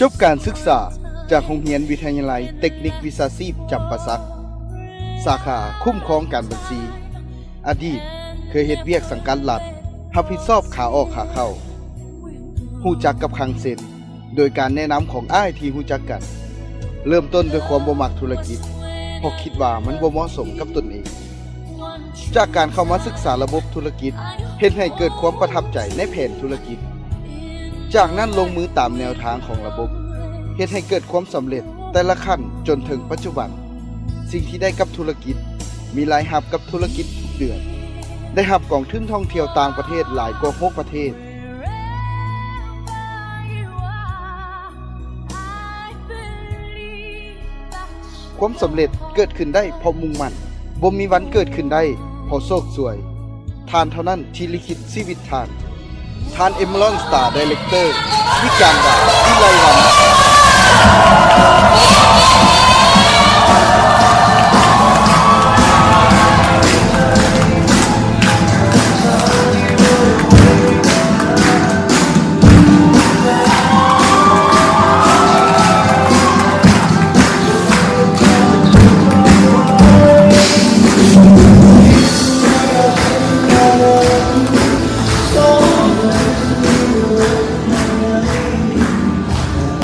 ຈົບການສຶກສາຈາກໂຮງຮຽນວິທະຍາໄລເຕັກນິກວິຊາຊີບຈຳປາສັກ ສາຂາຄຸ້ມຄອງການບັນຊີ. ອະດີດເຄີຍເຮັດວຽກສັງກັດລັດ, ຮັບຜິດຊອບຂາອອກຂາເຂົ້າ. ຮູ້ຈັກກັບຄັງເຊັນໂດຍການແນະນຳຂອງອ້າຍທີ່ຮູ້ຈັກກັນ. ເລີ່ມຕົ້ນດ້ວຍຄວາມບໍ່ມັກທຸລະກິດ ເພາະຄິດວ່າມັນບໍ່ເໝາະສົມກັບຕົນເອງ. ຈາກການເຂົ້າມາສຶກສາລະບົບທຸລະກິດ ເຮັດໃຫ້ເກີດຄວາມປະທັບໃຈໃນແຜນທຸລະກິດ. ຈາກນັ້ນລົງມືຕາມແນວທາງຂອງລະບົບ ເຮັດໃຫ້ເກີດຄວາມສຳເລັດແຕ່ລະຂັ້ນຈົນເຖິງປັດຈຸບັນ. ສິ່ງທີ່ໄດ້ກັບທຸລະກິດ ມີລາຍຮັບກັບທຸລະກິດທຸກເດືອນ, ໄດ້ຮັບກອງທຶນທ່ອງທ່ຽວຕ່າງປະເທດຫຼາຍກວ່າຫົກປະເທດ. ຄວາມສຳເລັດເກີດຂຶ້ນໄດ້ເພາະມຸ່ງໝັ້ນ, ບໍ່ມີວັນເກີດຂຶ້ນໄດ້ເພາະໂຊກຊວຍ. ທ່ານເທົ່ານັ້ນທີ່ລິຂິດຊີວິດທ່ານ. ທ່ານ Emerald Star Director ວິການດາ ວິໄລວັນ.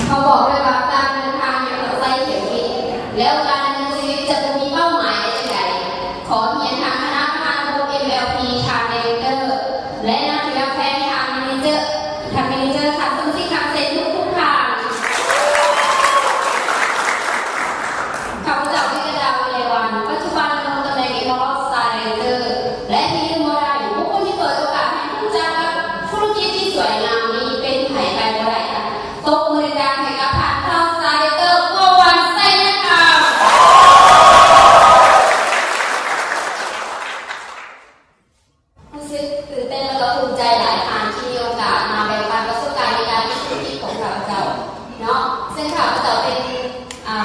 ເຂົາບອກດ້ວຍວ່າການເດີນທາງຍັງຕ້ອງໃຊ້ເຂມມິດ ແລ້ວການດຳເນີນຊີວິດຈະບໍ່ມີເປົ້າໝາຍໄດ້ຈັ່ງໃດ. ຂໍຮຽນທາງຄະນະປະທານລະບົບ ເອັມແອລພີ ທ່ານ Director ແລະ ນັກຖືກຮັກແພງ ທ່ານ Manager ທ່ານ Manager ທ່ານ ສົມຈິດ ຄຳເຊັນ ທຸກໆທ່ານ. ຂ້າພະເຈົ້າ ວິກະດາ ວິໄລວັນ ປັດຈຸບັນດຳລົງຕຳແໜ່ງ Emerald Star Director ແລະ ທີ່ລືມບໍ່ໄດ້ ບຸກຄົນທີ່ເປີດໂອກາດໃຫ້ຮູ້ຈັກກັບທຸລະກິດທີ່ສວຍງາມນີ້ເປັນໃຜໄປບໍ່ໄດ້. ຕົບມືດັງໆໃຫ້ກັບທ່ານ Emerald Star Director ພົວວັນ ໄຊຍະຄຳ. ຮູ້ສຶກຕື່ນເຕັ້ນ ແລະ ກໍພູມໃຈຫຼາຍທ່ານທີ່ມີໂອກາດມາແບ່ງປັນປະສົບການໃນການເຮັດທຸລະກິດຂອງຂ້າພະເຈົ້າເນາະ. ເຊິ່ງຂ້າພະເຈົ້າເປັນ ອ່າ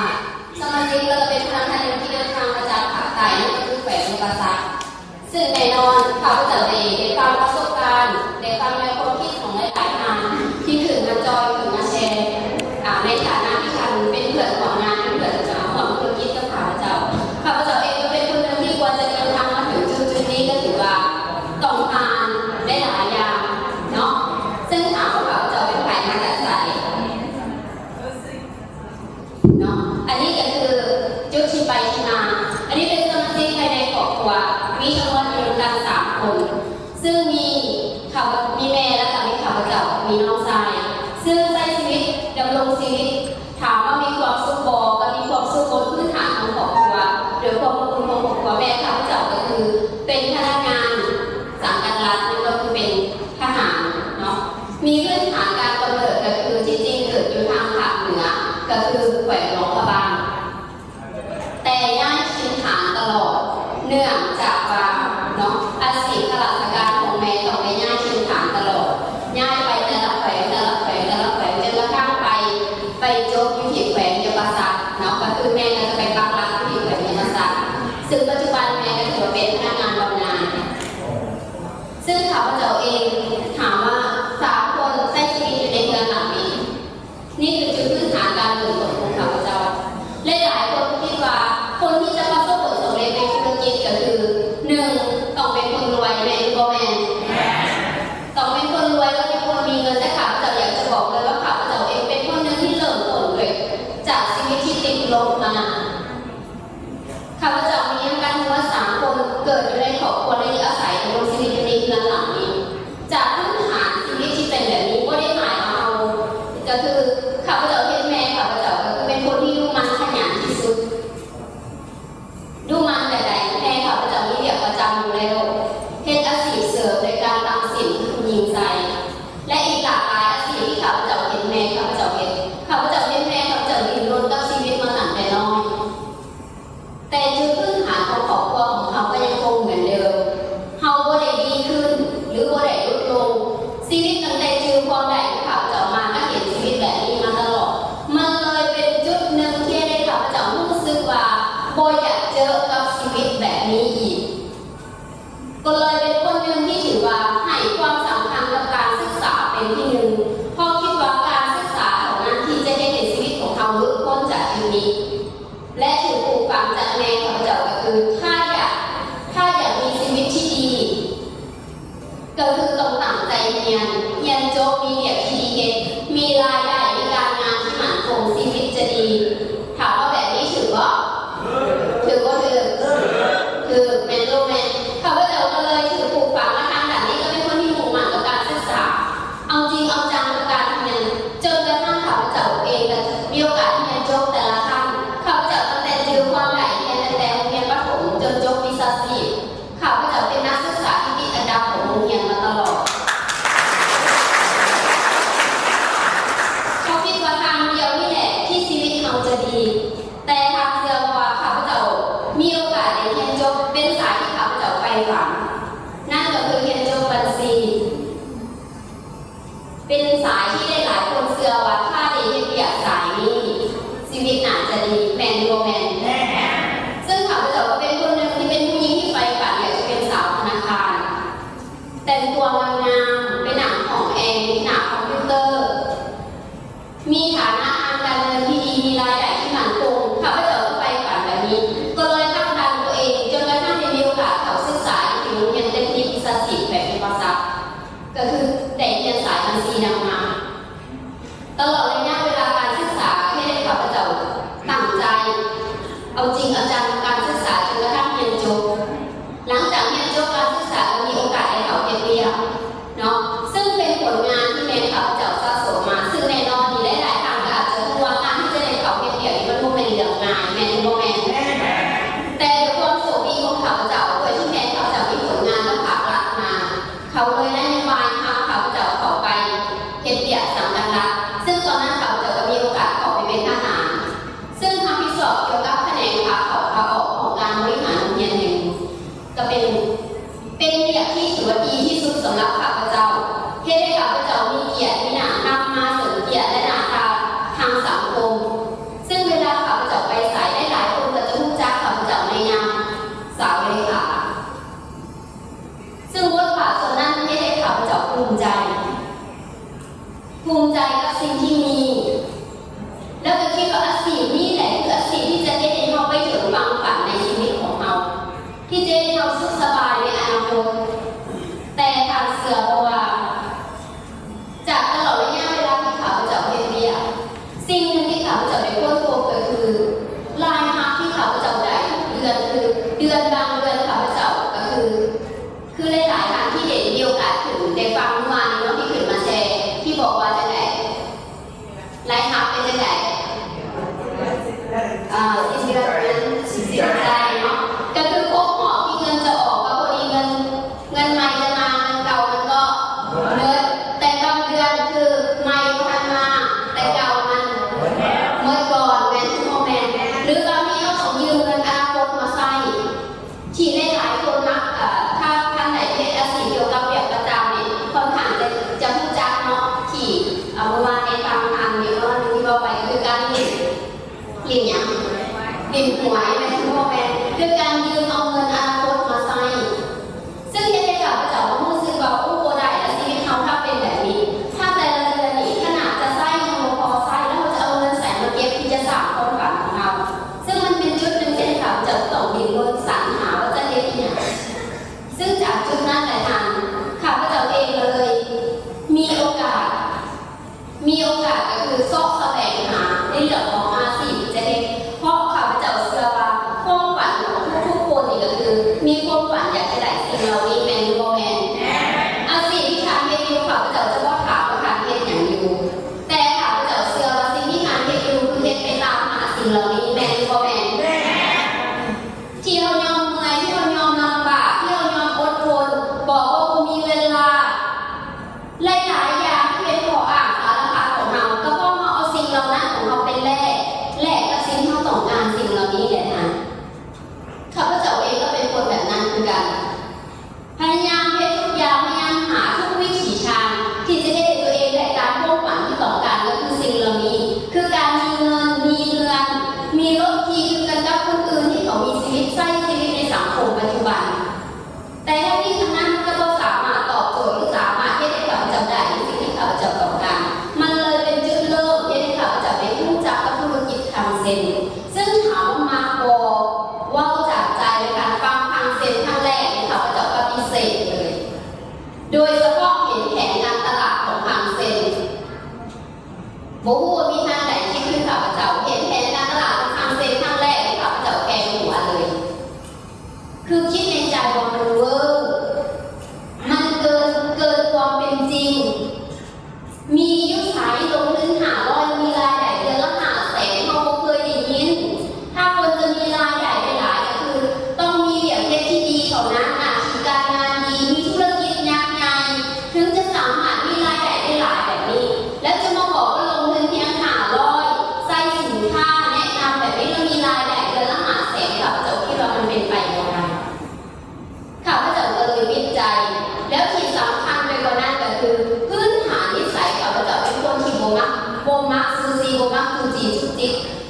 ສະມາຊິກ ແລະ ກໍເປັນພະນັກງານທີ່ເດີນທາງມາຈາກພາກໃຕ້ ນັ້ນກໍຄືແຂວງຈຳປາສັກ. ເຊິ່ງແນ່ນອນ ຂ້າພະເຈົ້າໄດ້ ໄດ້ຟັງປະສົບການ ໄດ້ຟັງແນວຄວາມຄິດຂອງຫຼາຍໆທ່ານທີ່ຂຶ້ນມາຈອຍ ຂຶ້ນມາແຊ ອ່າ ໃນຖານະທີ່ທ່ານເປັນເພື່ອນຮ່ວມງານ ເປັນເພື່ອນຮ່ວມທຸລະກິດກັບຂ້າພະເຈົ້າ. ຂ້າພະເຈົ້າເອງກໍເປັນຄົນໜຶ່ງທີ່ກວ່າຈະເດີນທາງມາເຖິງຈຸດໆນີ້ ກໍຖືວ່າຕ້ອງຜ່ານຫຼາຍໆຢ່າງເນາະ. ເຊິ່ງຖາມວ່າຂ້າພະເຈົ້າເປັນໃຜ ມາຈາກໃສ ເນາະ. ອັນນີ້ກໍຄືຈຸດທີ່ໄປທີ່ມາ. ອັນນີ້ເປັນສະມາຊິກພາຍໃນຄອບຄົວ ມີທັງໝົດຢູ່ນຳກັນສາມຄົນ ເຊິ່ງມີຂ້າພະ ມີແມ່ ແລ້ວກໍມີຂ້າພະເຈົ້າ ມີນ້ອງຊາຍ ເຊິ່ງໃຊ້ຊີວິດ ດຳລົງຊີວິດ ຖາມວ່າມີຄວາມສຸກບໍ່? ກໍມີຄວາມສຸກບົນພື້ນຖານຂອງຄອບຄົວ ໂດຍຄວາມອົບອຸ່ນຂອງຄອບຄົວ. ແມ່ຂ້າພະເຈົ້າກໍຄືເປັນພະນັກງານສັງກັດລັດ ນັ້ນກໍຄືເປັນທະຫານເນາະ. ມີພື້ນຖານການກຳເນີດກໍຄື ທີ່ຈິງເກີດຢູ່ທາງພາກເໜືອ ກໍຄືແຂວງຫຼວງພະບາງ ແຕ່ຍ້າຍຖິ່ນຖານຕະຫຼອດ ເນື່ອງຈາກວ່າເນາະ ອາຊີບຂ້າລາຊະການຂອງແມ່ຕ້ອງໄດ້ຍ້າຍຖິ່ນຖານຕະຫຼອດ ຍ້າຍໄປແຕ່ລະແຂວງ ແຕ່ລະແຂວງ ແຕ່ລະແຂວງ ຈົນກະທັ່ງໄປ ໄປຈົບຢູ່ທີ່ແຂວງຈຳປາສັກເນາະ. ກໍຄືແມ່ກໍຈະໄປປັກຫຼັກຢູ່ທີ່ແຂວງຈຳປາສັກ ເຊິ່ງປັດຈຸບັນແມ່ກໍຖືວ່າເປັນພະນັກງານບຳນານ. ເຊິ່ງຂ້າພະເຈົ້າເອງ ຖາມວ່າສາມຄົນໃຊ້ຊີວິດຢູ່ໃນເຮືອນຫຼັງນີ້ ນີ້ຄືຈຸດພື້ນຖານການເລີ່ມຕົ້ນຂອງຂ້າພະເຈົ້າ. ຫຼາຍໆຄົນຄິດວ່າຄົນທີ່ຈະປະສົບຜົນສຳເລັດໃນທຸລະກິດກໍຄື ໜຶ່ງ ຕ້ອງເປັນຄົນລວຍ ແມ່ນຫຼືບໍ່ແມ່ນ? ຕ້ອງເປັນຄົນລວຍ ແລະ ເປັນຄົນມີເງິນ. ແຕ່ຂ້າພະເຈົ້າຢາກຈະບອກເລີຍວ່າ ຂ້າພະເຈົ້າເອງເປັນຄົນໜຶ່ງທີ່ເລີ່ມຕົ້ນດ້ວຍຈາກຊີວິດທີ່ຕິດລົບມານະ. ຂ້າພະເຈົ້າມີນຳກັນທັງໝົດສາມຄົນ ເກີດຢູ່ໃນຄອບຄົວ ແລະ ອາໄສດຳລົງຊີວິດຢູ່ໃນເຮືອນຫຼັງນີ້. ຈາກພື້ນຖານຊີວິດທີ່ເປັນແບບນີ້ ບໍ່ໄດ້ໝາຍວ່າເຮົາ ກໍຄື ຂ້າພະເຈົ້າເຫັນແມ່ຂ້າພະເຈົ້າ ກໍຄືເປັນຄົນທີ່ດຸໝັ່ນຂະຫຍັນທີ່ສຸດ ດຸໝັ່ນແບບໃດ? ແມ່ຂ້າພະເຈົ້າມີວຽກປະຈຳຢູ່ແລ້ວ ເຮັດອາຊີບເສີມໂດຍການຕັດສິ້ນຄູຍິງໃສ່ ແລະ ອີກຫຼາກຫຼາຍອາຊີບທີ່ຂ້າພະເຈົ້າເຫັນແມ່ຂ້າພະເຈົ້າເຮັດ. ຂ້າພະເຈົ້າເຫັນແມ່ຂ້າພະເຈົ້າດີ້ນລົນກັບຊີວິດມາຕັ້ງແຕ່ນ້ອຍ. ແຕ່ຈຸດພື້ນ ຈົບແຕ່ລະຂັ້ນ. ຂ້າພະເຈົ້າຕັ້ງແຕ່ຈື່ຄວາມໄດ້ຮຽນຕັ້ງແຕ່ໂຮງຮຽນປະຖົມຈົນຈົບວິຊາຊີບ. ຂ້າພະເຈົ້າເປັນນັກສຶກສາທີ່ຕິດອັນດັບຂອງໂຮງຮຽນມາຕະຫຼອດ. ຂ້ອຍຄິດວ່າທາງດຽວນີ້ແຫຼະທີ່ຊີວິດເຮົາຈະດີ, ແຕ່ທ່ານເຊື່ອບໍ່ວ່າຂ້າພະເຈົ້າມີໂອກາດໄດ້ຮຽນຈົບເປັນສາຍທີ່ຂ້າພະເຈົ້າໃຝ່ຝັນ, ນັ້ນກໍຄືຮຽນຈົບບັນຊີ. ເປັນສາຍທີ່ຫຼາຍໆຄົນເຊື່ອວ່າຖ້າໄດ້ເຮັດວຽກສາຍນີ້ ຊີວິດໜ້າຈະດີ, ແມ່ນຫຼືບໍ່ແມ່ນ? ແມ່ນ. ເຊິ່ງຂ້າພະເຈົ້າກໍເປັນຄົນໜຶ່ງທີ່ເປັນຜູ້ຍິງທີ່ໃຝ່ຝັນຢາກຈະເປັນສາວທະນາຄານ, ແຕ່ງຕົວງາມໆ, ໄປນັ່ງຫ້ອງແອຢູ່ໜ້າຄອມພິວເຕີ, ມີຖານະທາງການເງິນທີ່ດີ, ມີລາຍໄດ້ທີ່ໝັ້ນຄົງ. ຂ້າພະເຈົ້າກໍໃຝ່ຝັນແບບນີ້, ກໍເລີຍຜັກດັນຕົວເອງ ຈົນກະທັ່ງໄດ້ມີໂອກາດເຂົ້າສຶກສາຢູ່ທີ່ໂຮງຮຽນເຕັກນິກວິຊາຊີບແຂວງຈຳປາສັກ. ກໍຄືໄດ້ຮຽນສາຍບັນຊີນຳມາ. ຕະຫຼອດໄລຍະເວລາການສຶກສາ ເຮັດໃຫ້ຂ້າພະເຈົ້າຕັ້ງໃຈເອົາຈິງເອົາຈັງກັບການສຶກສາຈົນກະທັ່ງຮຽນຈົບ. ຫຼັງຈາກຮຽນຈົບການສຶກສາ ກໍມີໂອກາດໄດ້ເຂົ້າເຮັດວຽກເນາະ, ເຊິ່ງເປັນຜົນງານທີ່ແມ່ນຂ້າພະເຈົ້າສະສົມມາ. ເຊິ່ງແນ່ນອນດີ ຫຼາຍໆທ່ານກໍອາດຈະຮູ້ວ່າການທີ່ຈະໄດ້ເຂົ້າເຮັດວຽກນີ້ ມັນບໍ່ແມ່ນເລື່ອງງ່າຍ, ແມ່ນຫຼືບໍ່ແມ່ນ? ແມ່ນ. ແຕ່ດ້ວຍຄວາມໂຊກດີຂອງຂ້າພະເຈົ້າ ດ້ວຍທີ່ແມ່ນຂ້າພະເຈົ້າມີຜົນງານນຳພາກລັດມາ, ເຂົາເລີຍນະໂຍບາຍຮັບຂ້າພະເຈົ້າເຂົ້າໄປເຮັດວຽກສັງກັດລັດ, ເຊິ່ງຕອນນັ້ນຂ້າພະເຈົ້າກໍມີໂອກາດເຂົ້າໄປເປັນທະຫານ, ເຊິ່ງຮັບຜິດຊອບກ່ຽວກັບຂະແໜງຂາເຂົ້າຂາອອກຂອງການບໍລິຫານໂຮງຮຽນແຫ່ງໜຶ່ງ. ກໍເປັນ, ເປັນວຽກທີ່ຖືວ່າດີທີ່ສຸດສຳລັບຂ້າພະເຈົ້າ, ເຮັດໃຫ້ຂ້າພະເຈົ້າມີກຽດມີໜ້ານຳມາເສີມກຽດ ແລະ ໜ້າຕາທາງສັງຄົມ. ເຊິ່ງເວລາຂ້າພະເຈົ້າໄປໃສ, ຫຼາຍໆຄົນກໍຈະຮູ້ຈັກຂ້າພະເຈົ້າໃນນາມສາວເລຂາ. ເຊິ່ງບົດບາດສ່ວນນັ້ນເຮັດໃຫ້ຂ້າພະເຈົ້າພູມໃຈ, ພູມໃຈກັບສິ່ງທີ່ມີ, ແລ້ວກໍຄິດວ່າອາຊີບນີ້ແຫຼະຄືອາຊີບທີ່ຈະເຮັດໃຫ້ເຮົາໄປເຖິງຝັ່ງຝັນໃນຊີວິດຂອງເຮົາ, ທີ່ຈະເຮັດໃຫ້ເຮົາສຸກສະບາຍໃນອະນາຄົດ. ແຕ່ທ່ານເຊື່ອບໍ່ວ່າ ຈາກຕະຫຼອດໄລຍະເວລາທີ່ຂ້າພະເຈົ້າເຮັດວຽກ, ສິ່ງໜຶ່ງທີ່ຂ້າພະເຈົ້າໄດ້ຄົ້ນພົບກໍຄື ລາຍຮັບທີ່ຂ້າພະເຈົ້າໄດ້ທຸກເດືອນ, ຄືເດືອນບາງເດືອນຂ້າພະເຈົ້າກໍຄື, ຄືຫຼາຍໆທ່ານທີ່ໄດ້ມີໂອກາດຂຶ້ນໄດ້ຟັງເມື່ອວານນີ້ເນາະ ທີ່ຂຶ້ນມາແຊ ທີ່ບອກວ່າຈັ່ງໃດ? ລາຍຮັບເປັນຈັ່ງໃດ? ເອີ ສິ້ນເດືອນມັນສິ້ນໃຈເນາະ, ກໍຄືຄົບຮອບທີ່ເງິນຈະອອກ ກໍພໍດີເງິນ, ເງິນໃໝ່ຈະມາ ເງິນເກົ່າມັນກໍໝົດ. ແຕ່ບາງເດືອນຄືໃໝ່ບໍ່ທັນມາ ແຕ່ເກົ່າມັນໝົດກ່ອນ, ແມ່ນຫຼືບໍ່ແມ່ນ? ຫຼືບາງທີເຮົາຕ້ອງຢືມເງິນອະນາຄົດມາໃຊ້. ທີ່ຫຼາຍໆຄົນມັກ, ເອີ ຖ້າທ່ານໃດເຮັດອາຊີບກ່ຽວກັບວຽກປະຈຳນີ້ ຄ່ອນຂ້າງຈະ, ຈະຮູ້ຈັກເນາະ, ທີ່, ເອີ ເມື່ອວານໃນຟັງທ່ານເອງເນາະ ທີ່ເວົ້າໄປ ກໍຄືການຫຼິ້ນ, ຫຼິ້ນຫຍັງ? ຫຼິ້ນຫວຍ ແມ່ນບໍ່? ແມ່ນ, ຄືການຢືມເອົາເງິນອະນາຄົດມາໃຊ້. ເຊິ່ງເຮັດໃຫ້ຂ້າພະເຈົ້າຮູ້ສຶກວ່າ ໂອ້ ບໍ່ໄດ້ລະ ຊີວິດເຮົາຖ້າເປັນແບບນີ້, ຖ້າແຕ່ລະເດືອນນີ້ຂະໜາດຈະໃຊ້ຍັງບໍ່ພໍໃຊ້ ແລ້ວເຮົາຈະເອົາເງິນໃສມາເກັບທີ່ຈະສ້າງຄວາມຝັນຂອງເຮົາ? ເຊິ່ງມັນເປັນຈຸດໜຶ່ງທີ່ເຮັດໃຫ້ຂ້າພະເຈົ້າຕ້ອງດີ້ນລົນສັນຫາວ່າຈະເຮັດອີ່ຫຍັງ. ເຊິ່ງຈາກຈຸດນັ້ນແຫຼະທ່ານ, ຂ້າພະເຈົ້າເອງກໍເລີຍມີໂອກາດ, ມີໂອກາດກໍຄືເຊາະສະແຫວງຫາໃນເລື່ອງຂອງອາຊີບທີ່ຈະເຮັດ, ເພາະຂ້າພະເຈົ້າເຊື່ອວ່າຄວາມຝັນຂອງທຸກໆຄົນນີ້ກໍຄື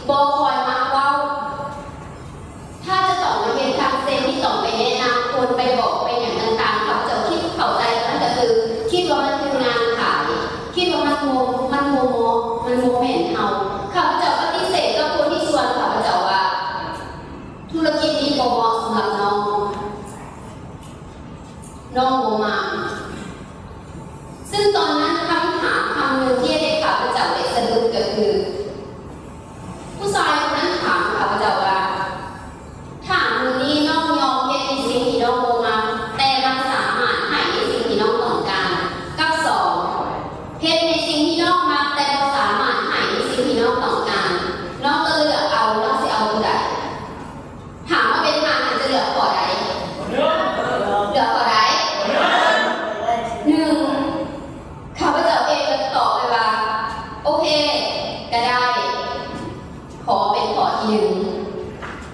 ບໍ່ຄ່ອຍມັກເວົ້າ. ຖ້າຈະຕ້ອງມາເຮັດຄັງເຊັນ ທີ່ຕ້ອງໄປແນະນຳຄົນ ໄປບອກ ໄປຫຍັງຕ່າງໆ ເຂົາເຈົ້າຄິດເຂົ້າໃຈວ່ານັ້ນກໍຄື ຄິດວ່າມັນຄືງານຂາຍ, ຄິດວ່າມັນບໍ່ ມັນບໍ່ເໝາະ, ມັນບໍ່ແມ່ນເຮົາ. ຂ້າພະເຈົ້າປະຕິເສດກັບຄົນທີ່ຊວນຂ້າພະເຈົ້າວ່າ ທຸລະກິດນີ້ບໍ່ເໝາະສຳລັບນ້ອງ. ນ້ອງບໍ່ມັກ. ຊຶ່ງຕອນນັ້ນຄຳຖາມຄຳໜຶ່ງທີ່ເຮັດໃຫ້ຂ້າພະເຈົ້າໄດ້ສະດຸດກໍຄື ຜູ້ຊາຍຄົນນັ້ນຖາມຂ້າພະເຈົ້າວ່າ ຖ້າມື້ນີ້ນ້ອງຍອມເຮັດໃນສິ່ງທີ່ນ້ອງບໍ່ມັກ ແຕ່ມັນສາມາດໃຫ້ໃນສິ່ງທີ່ນ້ອງຕ້ອງການ ກັບສອງ ເຮັດໃນສິ່ງທີ່ນ້ອງມັກ ແຕ່ບໍ່ສາມາດໃຫ້ໃນສິ່ງທີ່ນ້ອງຕ້ອງການ, ນ້ອງກໍເລືອກເອົາ ນ້ອງຊິເອົາຕົວໃດ? ຖາມວ່າເປັນທ່ານ ທ່ານຈະເລືອກຂໍ້ໃດ? ເລືອກຂໍ້ໃດ? ໜຶ່ງ ຂ້າພະເຈົ້າເອງກໍຕອບໄປວ່າ ໂອເຄ ກໍໄດ້ ຂໍເປັນຂໍ້ທີໜຶ່ງ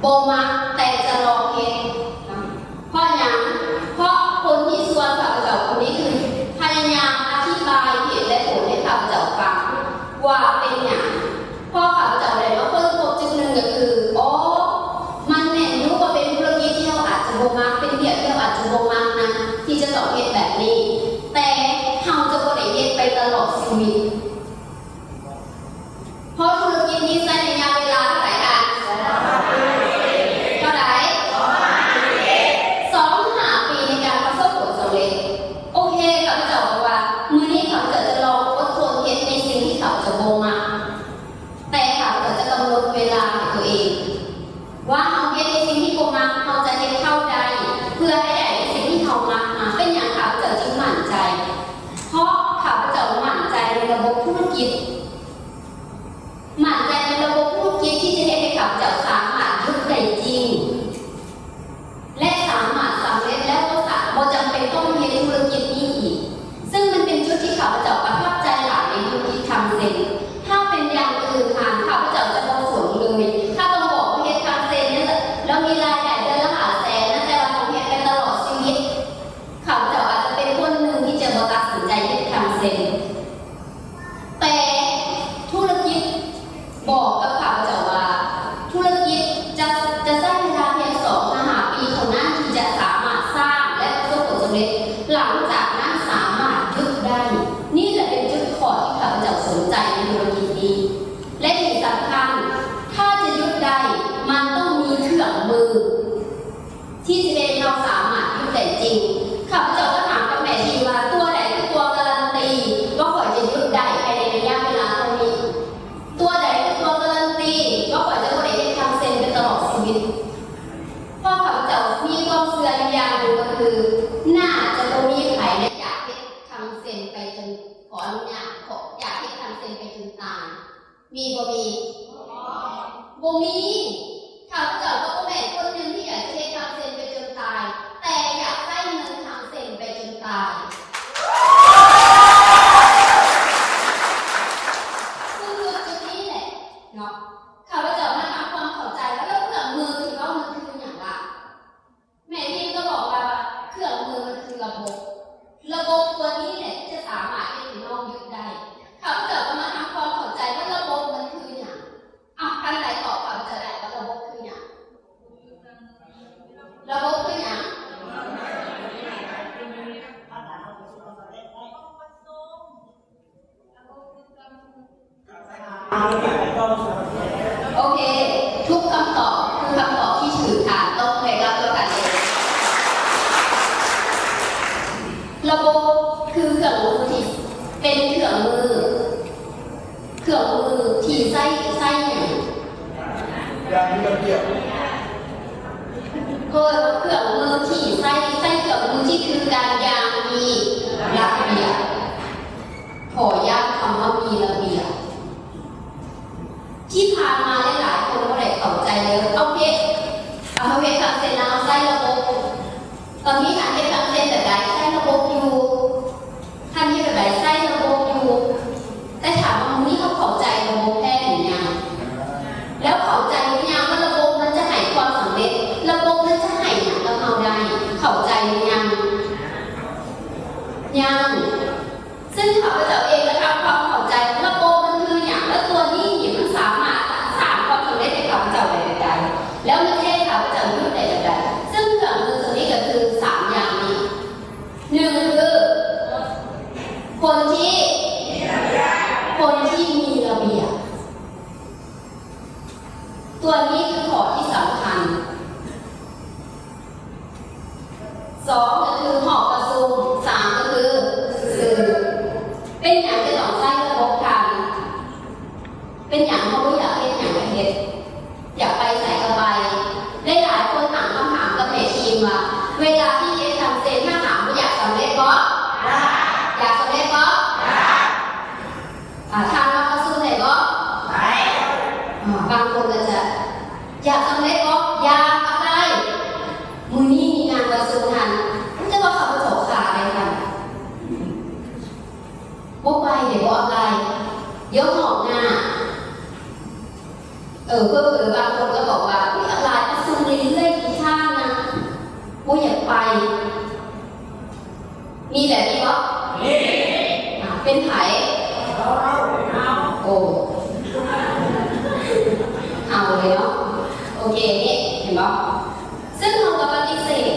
ບໍ່ມັກ ແຕ່ຈະລອງເຮັດ. ເພາະຫຍັງ? ເພາະຄົນທີ່ຊວນຂ້າພະເຈົ້າຄົນນີ້ຄືພະຍາຍາມອະທິບາຍເຫດແລະຜົນໃຫ້ຂ້າພະເຈົ້າຟັງວ່າເປັນຫຍັງ. ພໍຂ້າພະເຈົ້າໄດ້ມາຄົ້ນພົບຈຸດໜຶ່ງກໍຄື ອໍ ມັນແມ່ນຢູ່ວ່າເປັນທຸລະກິດທີ່ເຮົາອາດຈະບໍ່ມັກ, ເປັນວຽກທີ່ເຮົາອາດຈະບໍ່ມັກນະ ທີ່ຈະຕ້ອງເຮັດແບບນີ້, ແຕ່ເຮົາຈະບໍ່ໄດ້ເຮັດໄປຕະຫຼອດຊີວິດ. ເພາະທຸລະກິດນີ້ໃຊ້ໄລຍະເວລາເທົ່າໃດທ່ານ? ເທົ່າໃດ? ສອງຫາປີໃນການປະສົບຜົນສຳເລັດ. ໂອເຄ ຂ້າພະເຈົ້າບອກວ່າ ມື້ນີ້ຂ້າພະເຈົ້າຈະລອງອົດທົນເຮັດໃນສິ່ງທີ່ຂ້າພະເຈົ້າບໍ່ມັກ, ແຕ່ຂ້າພະເຈົ້າຈະກຳນົດເວລາໃຫ້ຕົວເອງ ວ່າເຮົາເຮັດໃນສິ່ງທີ່ບໍ່ມັກ ເຮົາຈະເຮັດເທົ່າໃດ ເພື່ອໃຫ້ໄດ້ໃນສິ່ງທີ່ເຮົາມັກມາ. ເປັນຫຍັງຂ້າພະເຈົ້າຈຶ່ງໝັ້ນໃຈ? ເພາະຂ້າພະເຈົ້າໝັ້ນໃຈໃນລະບົບທຸລະກິດ, ໝັ້ນໃຈໃນລະບົບທຸລະກິດທີ່ຈະເຮັດໃຫ້ຂ້າພະເຈົ້າສາມາດຢຸດໄດ້ຈິງ ແລະ ສາມາດສຳເລັດແລ້ວ ບໍ່ສະ ບໍ່ຈຳເປັນຕ້ອງເຮັດທຸລະກິດນີ້ອີກ. ຊຶ່ງມັນເປັນຈຸດທີ່ຂ້າພະເຈົ້າປະທັບໃຈຫຼາຍໃນທຸລະກິດຄັງເຊັນ. ຖ້າເປັນຢ່າງອື່ນຫັ້ນ ຂ້າພະເຈົ້າຈະບໍ່ສົນເລີຍ. ຖ້າຕ້ອງບອກວ່າເຮັດຄັງເຊັນນີ້ ແລ້ວມີລາຍໄດ້ເດືອນລະຫ້າແສນນະ ແຕ່ວ່າຕ້ອງເຮັດໄປຕະຫຼອດຊີວິດ, ຂ້າພະເຈົ້າອາດຈະເປັນຄົນໜຶ່ງທີ່ຈະບໍ່ຕັດສິນໃຈເຮັດຄັງເຊັນ. ແຕ່ທຸລະກິດບອກກັບຂ້າພະເຈົ້າວ່າ ທຸລະກິດຈະ ຈະໃຊ້ເວລາພຽງສອງຫາຫ້າປີເທົ່ານັ້ນ ທີ່ຈະສາມາດສ້າງ ແລະ ປະສົບຜົນສຳເລັດ, ຫຼັງຈາກນັ້ນສາມາດຢຸດໄດ້. ນີ້ແຫຼະເປັນຈຸດຂໍ້ທີ່ຂ້າພະເຈົ້າສົນໃຈໃນທຸລະກິດນີ້. ແລະ ທີ່ສຳຄັນ, ຖ້າຈະຢຸດໄດ້, ມັນຕ້ອງມີເຄື່ອງມື ທີ່ຈະເຮັດໃຫ້ເຮົາສາມາດຢຸດໄດ້ຈິງ. ຂ້າພະເຈົ້າກໍຖາມກັບແມ່ທີມວ່າ ຕົວໃດຄືຕົວກາຣັນຕີວ່າຂ້ອຍຈະຢຸດໄດ້ພາຍໃນໄລຍະເວລາເທົ່ານີ້? ຕົວໃດຄືຕົວກາຣັນຕີວ່າຂ້ອຍຈະບໍ່ໄດ້ເຮັດຄັງເຊັນໄປຕະຫຼອດຊີວິດ? ເພາະຂ້າພະເຈົ້າມີຄວາມເຊື່ອຢູ່ຢ່າງໜຶ່ງກໍຄື ໜ້າຈະບໍ່ມີໃຜ ແລະ ຢາກເຮັດຄັງເຊັນໄປຈົນ ຂໍອະນຸຍາດ ຂໍ ຢາກເຮັດຄັງເຊັນໄປຈົນຕາຍ. ມີບໍ່ມີ? ບໍ່ມີ. ຂ້າພະເຈົ້າກໍບໍ່ແມ່ນຄົນໜຶ່ງທີ່ຢາກຈະເຮັດຄັງເຊັນໄປຈົນຕາຍ, ແຕ່ຢາກໃຊ້ເງິນຄັງເຊັນໄປຈົນຕາຍ. ຄືຈຸດໆນີ້ແຫຼະເນາະ, ຂ້າພະເຈົ້າມາທຳຄວາມເຂົ້າໃຈວ່າ ແລ້ວເຄື່ອງມືທີ່ເວົ້າມັນຄືຫຍັງລະ? ແມ່ທີມກໍບອກວ່າ ເຄື່ອງມືມັນຄືລະບົບ, ລະບົບຕົວນີ້ແຫຼະທີ່ຈະສາມາດເຮັດໃຫ້ນ້ອງຢຸດໄດ້. ຂ້າພະເຈົ້າກໍມາທຳຄວາມເຂົ້າໃຈວ່າລະບົບມັນຄືຫຍັງ. ເອົ້າ ທ່ານໃດຕອບຂ້າພະເຈົ້າໄດ້ວ່າລະບົບຄືຫຍັງ? ລະບົບຄືຫຍັງ? ໂອເຄ, ທຸກຄຳຕອບຄືຄຳຕອບທີ່ຖືກ, ທ່ານຕົບໃຫ້ກັບຕົວທ່ານເອງ. ລະບົບຄືເຄື່ອງມືທີ່ ເປັນເຄື່ອງມື, ເຄື່ອງມືທີ່ໃຊ້, ໃຊ້ຫຍັງ? ຢ່າງມີລະບຽບ. ເອີ, ເຄື່ອງມືທີ່ໃຊ້, ໃຊ້ເຄື່ອງມືທີ່ຖືກກັນຢ່າງມີລະບຽບ. ຂໍຢ້ຳຄຳວ່າມີລະບຽບ. ທີ່ຜ່ານມາຫຼາຍໆຄົນບໍ່ໄດ້ເຂົ້າໃຈເລີຍ. ເອົາເຮັດ, ເອົາເຮັດຄັງເຊັນ ເອົາໃຊ້ລະບົບ. ຕອນນີ້ທ່ານເຮັດຄັງເຊັນແບບໃດ? ໃຊ້ລະບົບຢູ່. ທ່ານເຮັດແບບໃດ? ໃຊ້ລະບົບຢູ່. ແຕ່ຖາມວ່າມື້ນີ້ເຮົາເຂົ້າໃຈລະບົບແທ້ຫຼືຍັງ? ແລ້ວເຂົ້າໃຈຫຼືຍັງວ່າລະບົບມັນຈະໃຫ້ຄວາມສຳເລັດ? ລະບົບມັນຈະໃຫ້ຫຍັງກັບເຮົາໄດ້? ເຂົ້າໃຈຫຼືຍັງ? ຍັງ. ຊຶ່ງຂ້າພະເຈົ້າເອງກໍທຳຄວາມເຂົ້າໃຈວ່າລະບົບມັນຄືຫຍັງ ແລະ ຕົວນີ້ນີ້ມັນສາມາດສ້າງຄວາມສ ສ່ວນນີ້ຄືຂໍ້ທີ່ສຳຄັນ. ສອງກໍຄືຫອປະຊຸມ, ສາມກໍຄືສື່. ເປັນຫຍັງຈະຕ້ອງໃຊ້ລະບົບການ? ເປັນຫຍັງເຮົາບໍ່ຢາກເຮັດຫຍັງກໍເຮັດ, ຢາກໄປໃສກໍໄປ? ຫຼາຍໆຄົນຖາມຄຳຖາມກັບແມ່ທີມວ່າ ເວລາທີ່ເຮັດຄັນເຊັນ ຖ້າຖາມວ່າຢາກສຳເລັດບໍ່? ຢາກສຳເລັດບໍ່? ອ່າ ທ່ານມາປະຊຸມໄດ້ບໍ່? ໄດ້. ອ່າ ບາງຄົນກໍຈະ ຢາກສຳເລັດບໍ່? ຢາກ. ໄດ້. ມື້ນີ້ມີງານປະຊຸມຫັ້ນ ແຕ່ວ່າເຂົາເຈົ້າຂາດໄດ້ຫັ້ນ ບໍ່ໄປເດ້ບໍ່? ອັບໄລ ດຽວຮອບໜ້າ. ເອີ ເຜີໆບາງຄົນກໍບອກວ່າ ອຸ້ຍ ອັບໄລປະຊຸມເລື້ອຍໆ ຂີ້ຄ້ານນະ ບໍ່ຢາກໄປ. ມີແບບນີ້ບໍ່? ມີ. ອ່າ ເປັນໃຜ? ໂອ້ ເຮົາເລີຍເນາະ. ໂອເຄ ນີ້ເຫັນບໍ່? ເຊິ່ງເຮົາກໍປະຕິເສດ.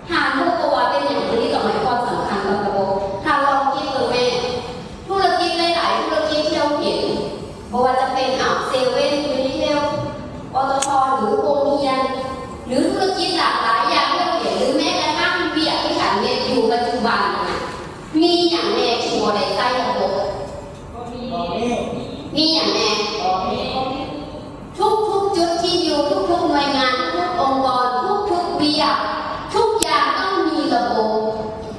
ທ່ານຮູ້ບໍ່ວ່າເປັນຫຍັງໂຕນີ້ຕ້ອງໃຫ້ຄວາມສຳຄັນກັບລະບົບ? ທ່ານລອງຄິດເບິ່ງແມ້ ທຸລະກິດຫຼາຍໆທຸລະກິດທີ່ເຮົາເຫັນ ບໍ່ວ່າຈະເປັນ ເຊເວັນ ຢູນິເທວ ປຕທ ຫຼືໂຮງຮຽນ ຫຼືທຸລະກິດຫຼາກຫຼາຍຢ່າງທີ່ເຮົາເຫັນ ຫຼືແມ້ກະທັ້ງວຽກທີ່ທ່ານເຮັດຢູ່ປັດຈຸບັນນະ ມີຫຍັງແນ່ທີ່ບໍ່ໄດ້ໃຊ້ລະບົບ? ມີຫຍັງແນ່? ທຸກໆຈຸດທີ່ຢູ່, ທຸກໆໜ່ວຍງານ, ທຸກໆອົງກອນ, ທຸກໆວຽກ, ທຸກຢ່າງຕ້ອງມີລະບົບ.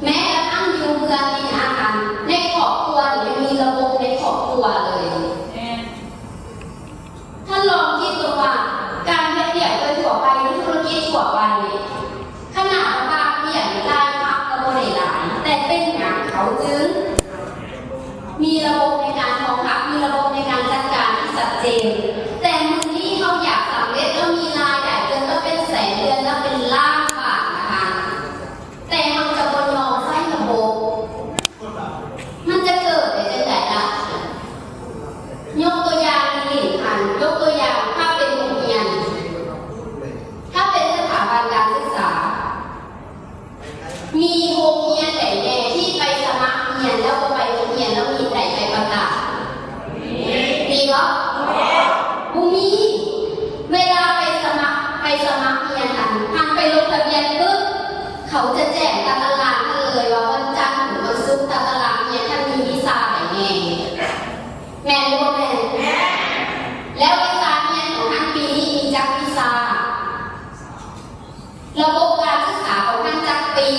ແມ້ກະທັ້ງຢູ່ເຮືອນກິນອາຫານໃນຄອບຄົວນີ້ ຍັງມີລະບົບໃນຄອບຄົວເລີຍ. ທ່ານລອງຄິດເບິ່ງວ່າ ການເຮັດວຽກໂດຍທົ່ວໄປ ຫຼືທຸລະກິດທົ່ວໄປນີ້ ຂະໜາດວ່າພາກວຽກລາຍຮັບກໍບໍ່ໄດ້ຫຼາຍ, ແຕ່ເປັນຫຍັງເຂົາຈຶ່ງມີລະບົບໃນການຮອງຮັບ, ມີລະບົບໃນການຈັດການທີ່ຊັດເຈນ? ແຕ່ມື້ນີ້ເຮົາຢາກສຳເລັດ ແລ້ວມີລາຍໄດ້ເດືອນລະເປັນແສນ, ເດືອນລະເປັນລ້ານບາດນະຄະ, ແຕ່ເຮົາຈະບໍ່ຍອມໃຊ້ລະບົບ. ມັນຈະເກີດໄປຈັ່ງໃດລະ? ຍົກຕົວຢ່າງນີ້ຫັ້ນ, ຍົກຕົວຢ່າງ ຖ້າເປັນໂຮງຮຽນ, ຖ້າເປັນສະຖາບັນການສຶກສາ, ມີໂຮງຮຽນໃດແດ່ທີ່ໄປສະໝັກຮຽນແລ້ວບໍ່ໄປໂຮງຮຽນ ແລ້ວມີໃດໄປປະກາດ? ມີບໍ່? ບໍ່ມີ. ເວລາໄປສະໝັກ, ໄປສະໝັກຮຽນຫັ້ນ, ທ່ານໄປລົງທະບຽນປຶບ, ເຂົາຈະແຈ້ງຕາຕະລາງເລີຍວ່າ ວັນຈັນເຖິງວັນສຸກ ຕາຕະລາງຮຽນທ່ານມີວິຊາໃດແດ່. ແມ່ນຫຼືບໍ່ແມ່ນ? ແມ່ນ. ແລ້ວວິຊາຮຽນຂອງທ່ານປີນີ້ມີຈັກວິຊາ? ລະບົບການສຶກສາຂອງທ່ານຈັກປີ?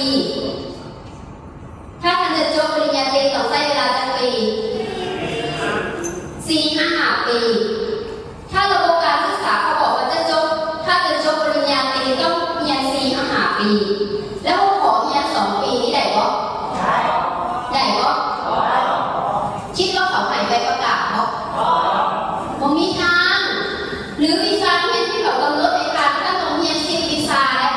ຖ້າທ່ານຈະຈົບປະລິນຍາຕີ ຕ້ອງໃຊ້ເວລາຈັກປີ? ສີ່ຫາຫ້າປີ. ຖ້າລະບົບການສຶກສາເຂົາບອກວ່າຈະຈົບ, ຖ້າຈະຈົບປະລິນຍາຕີຕ້ອງຮຽນສີ່ຫາຫ້າປີ, ແລ້ວເຮົາຂໍຮຽນສອງປີນີ້ໄດ້ບໍ່? ໄດ້ບໍ່? ຄິດວ່າເຂົາໃຫ້ໃບປະກາດບໍ່? ບໍ່ມີທາງ. ຫຼືວິຊາຮຽນທີ່ເຂົາກຳນົດໃຫ້ທ່ານ, ທ່ານຕ້ອງຮຽນສິບວິຊາແລ້ວ.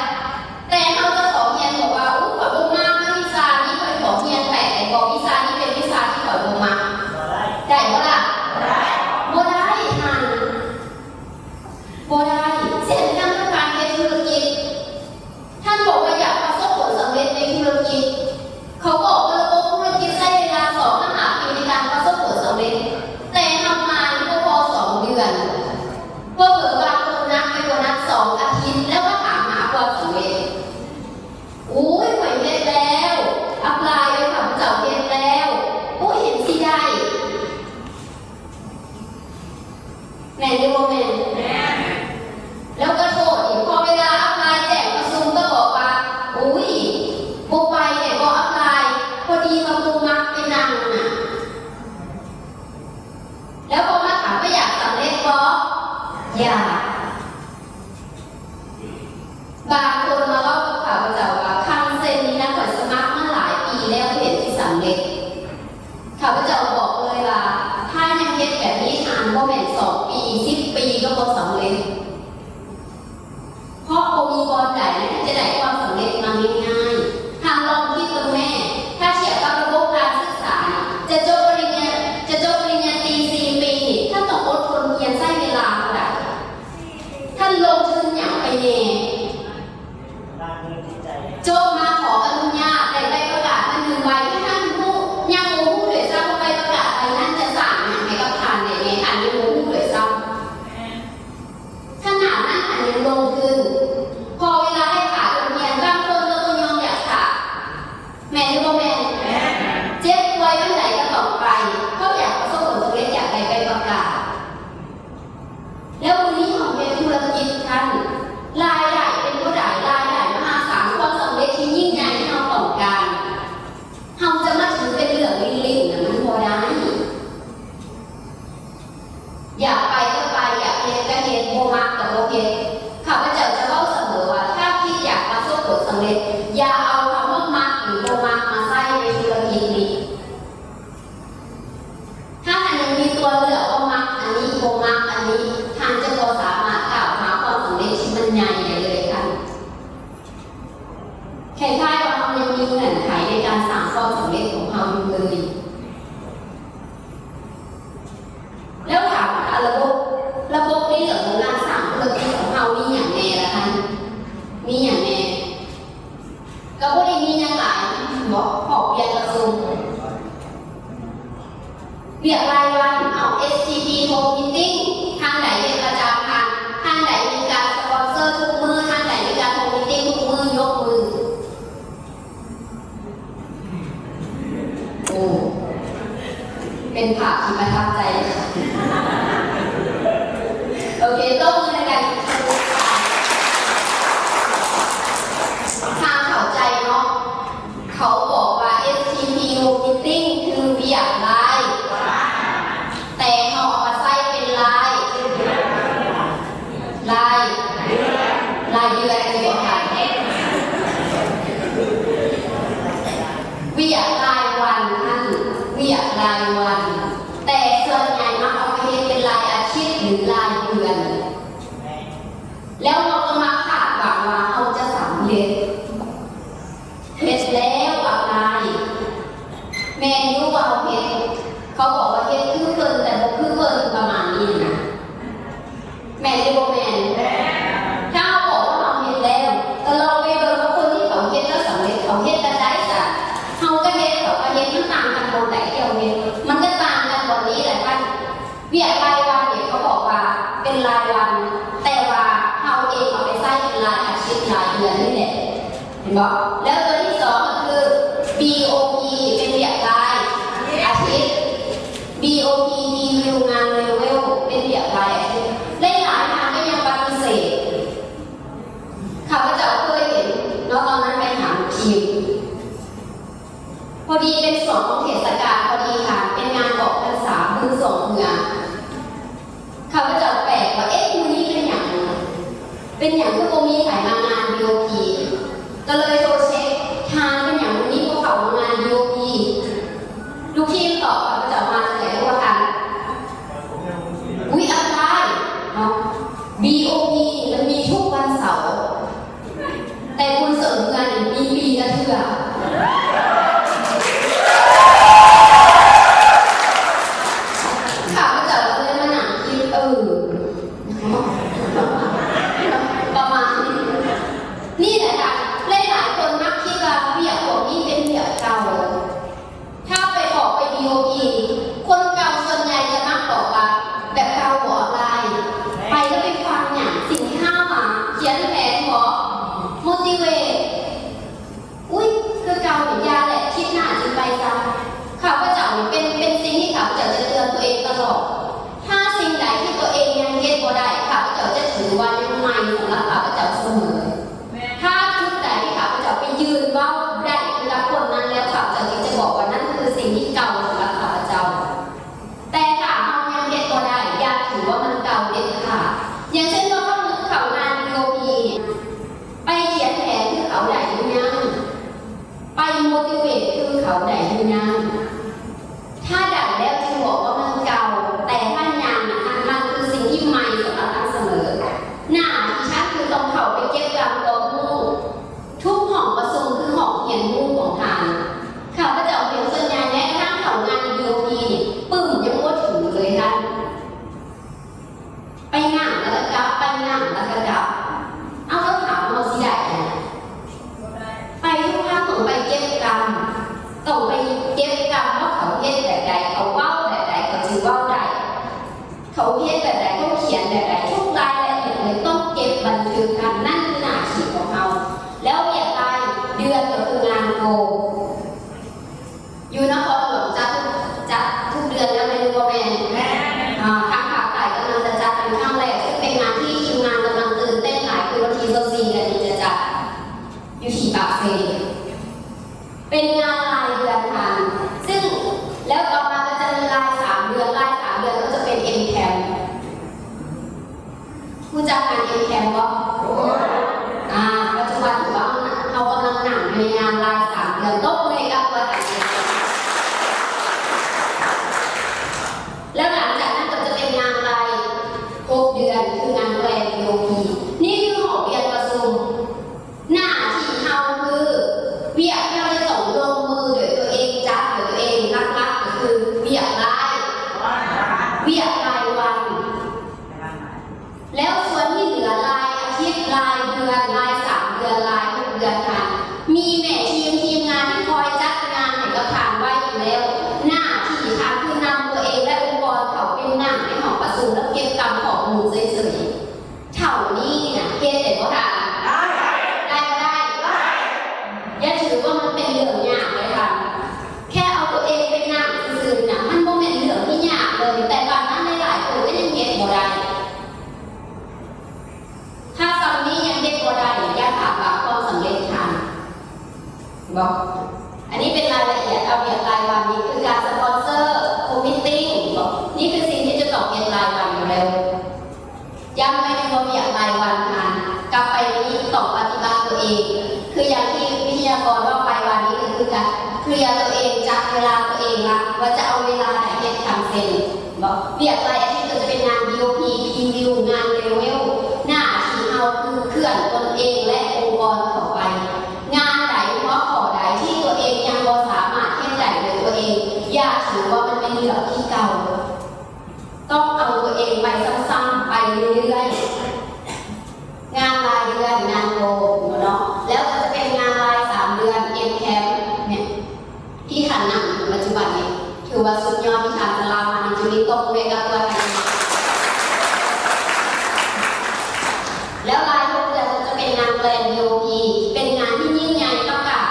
ແຕ່ເຮົາຈະຂໍຮຽນ ບອກວ່າ ໂອ້ ຂ້ອຍບໍ່ມັກນະວິຊານີ້, ຂ້ອຍຂໍຮຽນແປກໄດ້ບໍ່? ວິຊານີ້ເປັນວິຊາທີ່ຂ້ອຍບໍ່ມັກ. ໄດ້ບໍ່ລະ? ບໍ່ໄດ້. ທ່ານ ບໍ່ໄດ້. ເຊັ່ນກັນກັບການເຮັດທຸລະກິດ, ທ່ານບອກວ່າຢາກປະສົບຜົນສຳເລັດໃນທຸລະກິດ, ເຂົາບອກວ່າລະບົບທຸລະກິດໃຊ້ເວລາສອງຫາຫ້າປີໃນການປະສົບຜົນສຳເລັດ, ແຕ່ເຮົາມານີ້ບໍ່ພໍສອງເດືອນ, ເຜີໆບາງຄົນໜັກໄປກວ່ານັ້ນ ສອງອາທິດ ແລ້ວມາຖາມຫາຄວາມສຳເລັດ. ໂອ້ຍ ຂ້ອຍເຮັດແລ້ວ, ອັບລາຍແລ້ວ, ຂ້າພະເຈົ້າເຮັດແລ້ວ, ໂອ້ຍ ເຫັນຊິໄດ້. ແມ່ນຫຼືບໍ່ແມ່ນ? ແມ່ນ. ແລ້ວກໍໂທດອີກ, ພໍເວລາອັບລາຍແຈ້ງປະຊຸມກໍບອກວ່າ ໂອ້ຍ ບໍ່ໄປໄດ້ບໍ່ອັບລາຍ, ພໍດີວ່າບໍ່ມັກໄປນັ່ງນະ. ແລ້ວພໍມາຖາມວ່າຢາກສຳເລັດບໍ່? ຢາກ. ບາງຄົນມາເວົ້າກັບຂ້າພະເຈົ້າວ່າ ຄັນເຊັນນີ້ນະ ຂ້ອຍສະໝັກມາຫຼາຍປີແລ້ວ ບໍ່ເຫັນຊິສຳເລັດ. ຂ້າພະເຈົ້າບອກເລີຍວ່າ ຖ້າຍັງເຮັດແບບນີ້ ທ່ານ ບໍ່ແມ່ນສອງປີ ສິບປີກໍບໍ່ສຳເລັດ, ເພາະບໍ່ມີບ່ອນໃດທີ່ຈະໄດ້ຄວາມສຳເລັດມາງ່າຍໆ. ທ່ານລອງຄິດເບິ່ງແມ້, ຖ້າທຽບກັບລະບົບການສຶກສາ, ຈະຈົບປະລິນຍາ, ຈະຈົບປະລິນຍາຕີສີ່ປີນີ້, ທ່ານຕ້ອງອົດທົນຮຽນໃຊ້ເວລາເທົ່າໃດ? ທ່ານລົງທຶນຫຍັງໄປແດ່? ມື້ນີ້ເຮົາເຮັດທຸລະກິດຫັ້ນ ລາຍໄດ້ເປັນເທົ່າໃດ? ລາຍໄດ້ມະຫາສານ, ຄວາມສຳເລັດທີ່ຍິ່ງໃຫຍ່ທີ່ເຮົາຕ້ອງການ, ເຮົາຈະມາຖືເປັນເລື່ອງຫຼິ້ນໆນະ ມັນບໍ່ໄດ້. ຢາກໄປກໍໄປ, ຢາກເຮັດກໍເຮັດ, ບໍ່ມັກກໍບໍ່ເຮັດ. ຂ້າພະເຈົ້າຈະເວົ້າສະເໝີວ່າ ຖ້າຄິດຢາກປະສົບຜົນສຳເລັດ, ຢ່າເອົາຄຳວ່າມັກ ຫຼື ບໍ່ມັກມາໃຊ້ໃນທຸລະກິດນີ້. ຖ້າທ່ານຍັງມີຕົວເລືອກວ່າມັກອັນນີ້ ບໍ່ມັກອັນນີ້, ທ່ານຈະບໍ່ສາມາດກ້າວຫາຄວາມສຳເລັດທີ່ມັນໃຫຍ່ໄດ້ເລີຍ. ທ່ານ ຄ້າຍໆວ່າເຮົາຍັງມີເງື່ອນໄຂໃນການສ້າງຄວາມສຳເລັດຂອງເຮົາຢູ່ເລີຍ. ແລ້ວຖາມວ່າລະບົບ, ລະບົບໃນເລື່ອງຂອງການສ້າງທຸລະກິດຂອງເຮົາມີຫຍັງແດ່ລະທ່ານ? ມີຫຍັງແດ່? ກໍບໍ່ໄດ້ມີຫຍັງຫຼາຍ ບອກ ຮອບປ່ຽນກະຊວງ. ວຽກລາຍວັນ ເອົາ ເອສທີພີ ໂຮມມີດຕິ້ງ ທາງໃດເຮັດປະຈຳ ທາງ ທາງໃດມີການສະປອນເຊີທຸກມື້ ທາງໃດມີການໂຮມມີດຕິ້ງທຸກມື້ ຍົກມື. ໂອ້ ເປັນພາບທີ່ປະທັບໃຈ. ໂອເຄ ຕົບມືໃຫ້ກັນອີກຄັ້ງ. ຖ້າເຂົ້າໃຈເນາະ ເຂົາບອກວ່າ ເອສທີພີ ໂຮມມີດຕິ້ງ ຄືວຽກລາຍ ແຕ່ເຮົາເອົາມາໃຊ້ເປັນລາຍ ລາຍ ລາຍເດືອນ ແມ່ນບໍ່ຄະ? ວຽກລາຍວັນຫັ້ນ ວຽກລາຍວັນ ແຕ່ສ່ວນໃຫຍ່ມັກເອົາໄປເຮັດເປັນລາຍອາທິດ ຫຼື ລາຍເດືອນ. ແລ້ວເຮົາກໍມາຄາດຫວັງວ່າເຮົາຈະສຳເລັດ. ເຮັດແລ້ວອັບອາຍ. ແມ່ນຢູ່ວ່າເຮົາເຮັດ, ເຂົາບອກວ່າເຮັດຄືເພິ່ນ ແຕ່ບໍ່ຄືເພິ່ນ ປະມານນີ້ນະ. ແມ່ນຫຼືບໍ່ແມ່ນ? ຖ້າເຮົາບອກວ່າເຮົາເຮັດແລ້ວ, ກໍລອງໄປເບິ່ງວ່າຄົນທີ່ເຂົາເຮັດແລ້ວສຳເລັດ ເຂົາເຮັດແບບໃດຊະ? ເຮົາກໍເຮັດ ເຂົາກໍເຮັດ ມັນຕ່າງກັນບ່ອນໃດທີ່ເຮົາເຮັດ? ມັນກໍຕ່າງກັນບ່ອນນີ້ແຫຼະທ່ານ. ວຽກລາຍວັນນີ້ເຂົາບອກວ່າເປັນລາຍວັນ, ແຕ່ວ່າເຮົາເອງເອົາໄປໃຊ້ເປັນລາຍອາທິດ ລາຍເດືອນນີ້ແຫຼະ. ເຫັນບໍ່? ແລ້ວຕົວທີສອງກໍຄື ບີໂອພີ ເປັນວຽກລາຍອາທິດ, ບີໂອພີ ບີວິວ ງານເລເວວ ເປັນວຽກລາຍອາທິດ. ຫຼາຍໆທ່ານກໍຍັງປະຕິເສດ. ຂ້າພະເຈົ້າເຄີຍເຫັນເນາະ, ຕອນນັ້ນໄປຫາລູກທີມ ພໍດີເປັນຊ່ວງຂອງເທດສະການພໍດີຄ່ະ, ເປັນງານອອກພັນສາບຸນຊ່ວງເຮືອ. ຂ້າພະເຈົ້າແປກວ່າ ເອະ ມື້ນີ້ເປັນຫຍັງ? ເປັນຫຍັງຄືບໍ່ມີໃຜມາງານ ວີ ໂອ ພີ? ກໍເລີຍໂທເຊັກ ທ່ານ ເປັນຫຍັງມື້ນີ້ບໍ່ເຂົ້າມາງານ ວີ ໂອ ພີ? ລູກທີມຕອບຂ້າພະເຈົ້າມາຈັ່ງໃດຮູ້ບໍ່ທ່ານ? ອຸ້ຍ ອາຈານ ເນາະ ວີ ໂອ ພີ ມັນມີທຸກວັນເສົາ. ແຕ່ບຸນເສີມເຮືອນມີປີລະເທື່ອ. ຂ້າພະເຈົ້າກໍເລີຍມານັ່ງຄິດ ເອີ ປະມານນີ້ ນີ້ແຫຼະທ່ານ. ຫຼາຍໆຄົນມັກຄິດວ່າວຽກພວກນີ້ເປັນວຽກເກົ່າ. ຖ້າໄປອອກໄປ ວີ ໂອ ພີ ຄົນເກົ່າສ່ວນໃຫຍ່ຈະມັກບອກວ່າ ແບບເກົ່າບໍ່ອາໄລ, ໄປແລ້ວໄປຟັງຫຍັງ? ສິ່ງທີ່ຫ້າມາ ຂຽນແຜນບໍ? ໂມຕິເວດ? ອຸ້ຍ ຄືເກົ່ານີ້ ຢ່າແຫຼະ, ຄລິບໜ້າຈຶ່ງໄປຊະ. ຂ້າພະເຈົ້ານີ້ເປັນ ເປັນສິ່ງທີ່ຂ້າພະເຈົ້າຈະເຕືອນຕົວເອງຕະຫຼອດ. ຖ້າສິ່ງໃດທີ່ຕົວເອງຍັງເຮັດບໍ່ໄດ້, ຂ້າພະເຈົ້າຈະຖືວ່າຍັງໃໝ່ສຳລັບຂ້າພະເຈົ້າສະເໝີ. ຖ້າຈຸດໃດທີ່ຂ້າພະເຈົ້າໄປຢືນເວົ້າໄດ້ກັບຄົນນັ້ນແລ້ວ, ຂ້າພະເຈົ້າຈຶ່ງຈະບອກວ່ານັ້ນຄືສິ່ງທີ່ເກົ່າສຳລັບຂ້າພະເຈົ້າ. ແຕ່ຖ້າເຮົາຍັງເຮັດບໍ່ໄດ້, ຢ່າຖືວ່າມັນເກົ່າເດັດຂາດ. ຢ່າງເຊັ່ນວ່າເຂົ້າ ເຂົ້າງານ ວີ ໂອ ພີ ນີ້, ໄປຂຽນແຜນຄືເຂົາໄດ້ຫຼືຍັງ? ໄປໂມຕິເວດຄືເຂົາໄດ້ຫຼືຍັງ? ຖ້າໄດ້ແລ້ວຈຶ່ງບອກວ່າມັນເກົ່າ, ແຕ່ຖ້າຍັງ, ອັນນັ້ນຄືສິ່ງທີ່ໃໝ່ສຳລັບທ່ານສະເໝີ. ໜ້າທີ່ທ່ານຄືຕ້ອງເຂົ້າໄປເກັບກຳຄວາມຮູ້, ທຸກຫ້ອງປະຊຸມຄືຫ້ອງຮຽນຮູ້ຂອງທ່ານ. ຂ້າພະເຈົ້າເຫັນສ່ວນໃຫຍ່ແມ້ກະທັ່ງເຂົ້າງານ ບີ ໂອ ພີ ນີ້ ປຶ້ມຍັງບໍ່ຖືເລີຍທ່ານ. ໄປງານແລ້ວກໍກັບ, ໄປງານແລ້ວກໍກັບ. ເອົາ ແລ້ວຖາມວ່າເຮົາຊິໄດ້ຫຍັງ? ໄປທຸກຄັ້ງຕ້ອງໄປເກັບກຳ, ຕ້ອງໄປເກັບກຳວ່າເຂົາເຮັດແບບໃດ, ເຂົາເວົ້າແບບໃດ, ເຂົາຈຶ່ງເວົ້າໄດ້, ເຂົາເຮັດແບບໃດ, ເຂົາຂຽນແບບໃດ, ທຸກລາຍລະອຽດເລີຍ ຕ້ອງເກັບບັນທຶກ. ອັນນັ້ນຄືໜ້າທີ່ຂອງເຮົາ. ແລ້ວວຽກລາຍເດືອນກໍຄືງານໂກ. ຢູ່ນະຄອນຫຼວງຈັດ ຈັດທຸກເດືອນນະ ແມ່ນຫຼືບໍ່ແມ່ນ? ແມ່ນ. ອ່າ ທາງພາກໃຕ້ກຳລັງຈະຈັດເປັນຄັ້ງແລກ ຊຶ່ງເປັ ຮູ້ຈັກງານເອັມແຄມບໍ່? ອ່າ ປັດຈຸບັນເຮົາກຳລັງນັ່ງຢູ່ໃນງານລາຍສາມເດືອນ ຕົບມືໃຫ້ກັບຕົວເອງ. ແລ້ວຫຼັງຈາກນັ້ນກໍຈະເປັນງານລາຍຫົກເດືອນ ຄືງານແກຣນວີໂອພີ. ນີ້ຄືຫໍວຽນປະຊຸມ. ໜ້າທີ່ເຮົາຄື ວຽກທີ່ເຮົາຈະຕ້ອງລົງມືດ້ວຍຕົວເອງ, ຈັດດ້ວຍຕົວເອງ, ຫຼັກໆກໍຄືວຽກລາຍ, ວຽກລາຍວັນ. ແລ້ວສ່ວນທີ່ເຫຼືອ ລາຍອາທິດ, ລາຍເດືອນ, ລາຍສາມເດືອນ, ລາຍຫົກເດືອນນັ້ນ ມີແມ່ທີມ, ທີມງານທີ່ຄອຍຈັດງານໃຫ້ກັບທ່ານໄວ້ຢູ່ແລ້ວ. ໜ້າທີ່ທ່ານຄືນຳຕົວເອງ ແລະ ອົງກອນເຂົ້າໄປນັ່ງໃນຫ້ອງປະຊຸມ ແລ້ວເກັບກຳຂໍ້ມູນເສີຍໆ. ເທົ່ານີ້ນະ ເຮັດໄດ້ບໍ່ທ່ານ? ໄດ້. ໄດ້ບໍ່ໄດ້? ໄດ້. ຢ່າຖືວ່າມັນເປັນເລື່ອງຍາກເລີຍທ່ານ. ແຄ່ເອົາຕົວເອງໄປນັ່ງຊື່ໆນະ ມັນບໍ່ແມ່ນເລື່ອງທີ່ຍາກເລີຍ, ແຕ່ປານນັ້ນຫຼາຍໆຄົນກໍຍັງເຮັດບໍ່ໄດ້. ຖ້າສ່ຳນີ້ຍັງເຮັດບໍ່ໄດ້ ຢ່າຄາດຫວັງຄວາມສຳເລັດທ່ານ. ບໍ່ ອັນນີ້ເປັນລາຍລະອຽດ ເອົາວຽກລາຍວັນ ນີ້ຄືການສະປອນເຊີ ໂຄມິດຕິງ ບໍ່ ນີ້ຄືສິ່ງທີ່ຈະຕ້ອງເຮັດລາຍວັນຢູ່ແລ້ວ. ຢ້ຳໄວ້ແມ່ນບໍ່ວຽກລາຍວັນຫັ້ນ ກັບໄປນີ້ຕ້ອງປະຕິບັດຕົວເອງ ຄືຢ່າງທີ່ວິທະຍາກອນເວົ້າໄປວ່ານີ້ກໍຄືກັນ ເຄື່ອນຕົວເອງ ຈັດເວລາຕົວເອງລະ ວ່າຈະເອົາເວລາໃດເຮັດຄັງເຊັນ ບໍ່ ວຽກລາຍອາທິດກໍຈະເປັນງານ ດີໂອພີ ພຣີວິວ ງານເລເວວ. ໜ້າທີ່ເຮົາຄືເຄື່ອນຕົນເອງ ແລະ ອົງກອນເຂົ້າໄປ. ງານໃດ ຫົວຂໍ້ໃດທີ່ຕົວເອງຍັງບໍ່ສາມາດເຮັດໄດ້ດ້ວຍຕົວເອງ ຢ່າຖືວ່າມັນເປັນເລື່ອງທີ່ເກົ່າ. ຕ້ອງເອົາຕົວເອງໄປຊ້ຳໆ ໄປເລື້ອຍໆ. ງານລາຍເດືອນ ງານໂກເນາະ ແລ້ວກໍຈະເປັນງານລາຍສາມເດືອນ ເອັມແຄມ ເນຍ ທີ່ທ່ານນັ່ງຢູ່ປັດຈຸບັນນີ້ ຖືວ່າສຸດຍອດທີ່ທ່ານຈະລາມາໃນຈຸດນີ້ ຕົບມືໃຫ້ກັບຕົວທ່ານເອງ. ແລ້ວລາຍຫົກເດືອນກໍຈະເປັນງານແກຣນວີໂອພີ ເປັນງານທີ່ຍິ່ງໃຫຍ່ ປະກາດ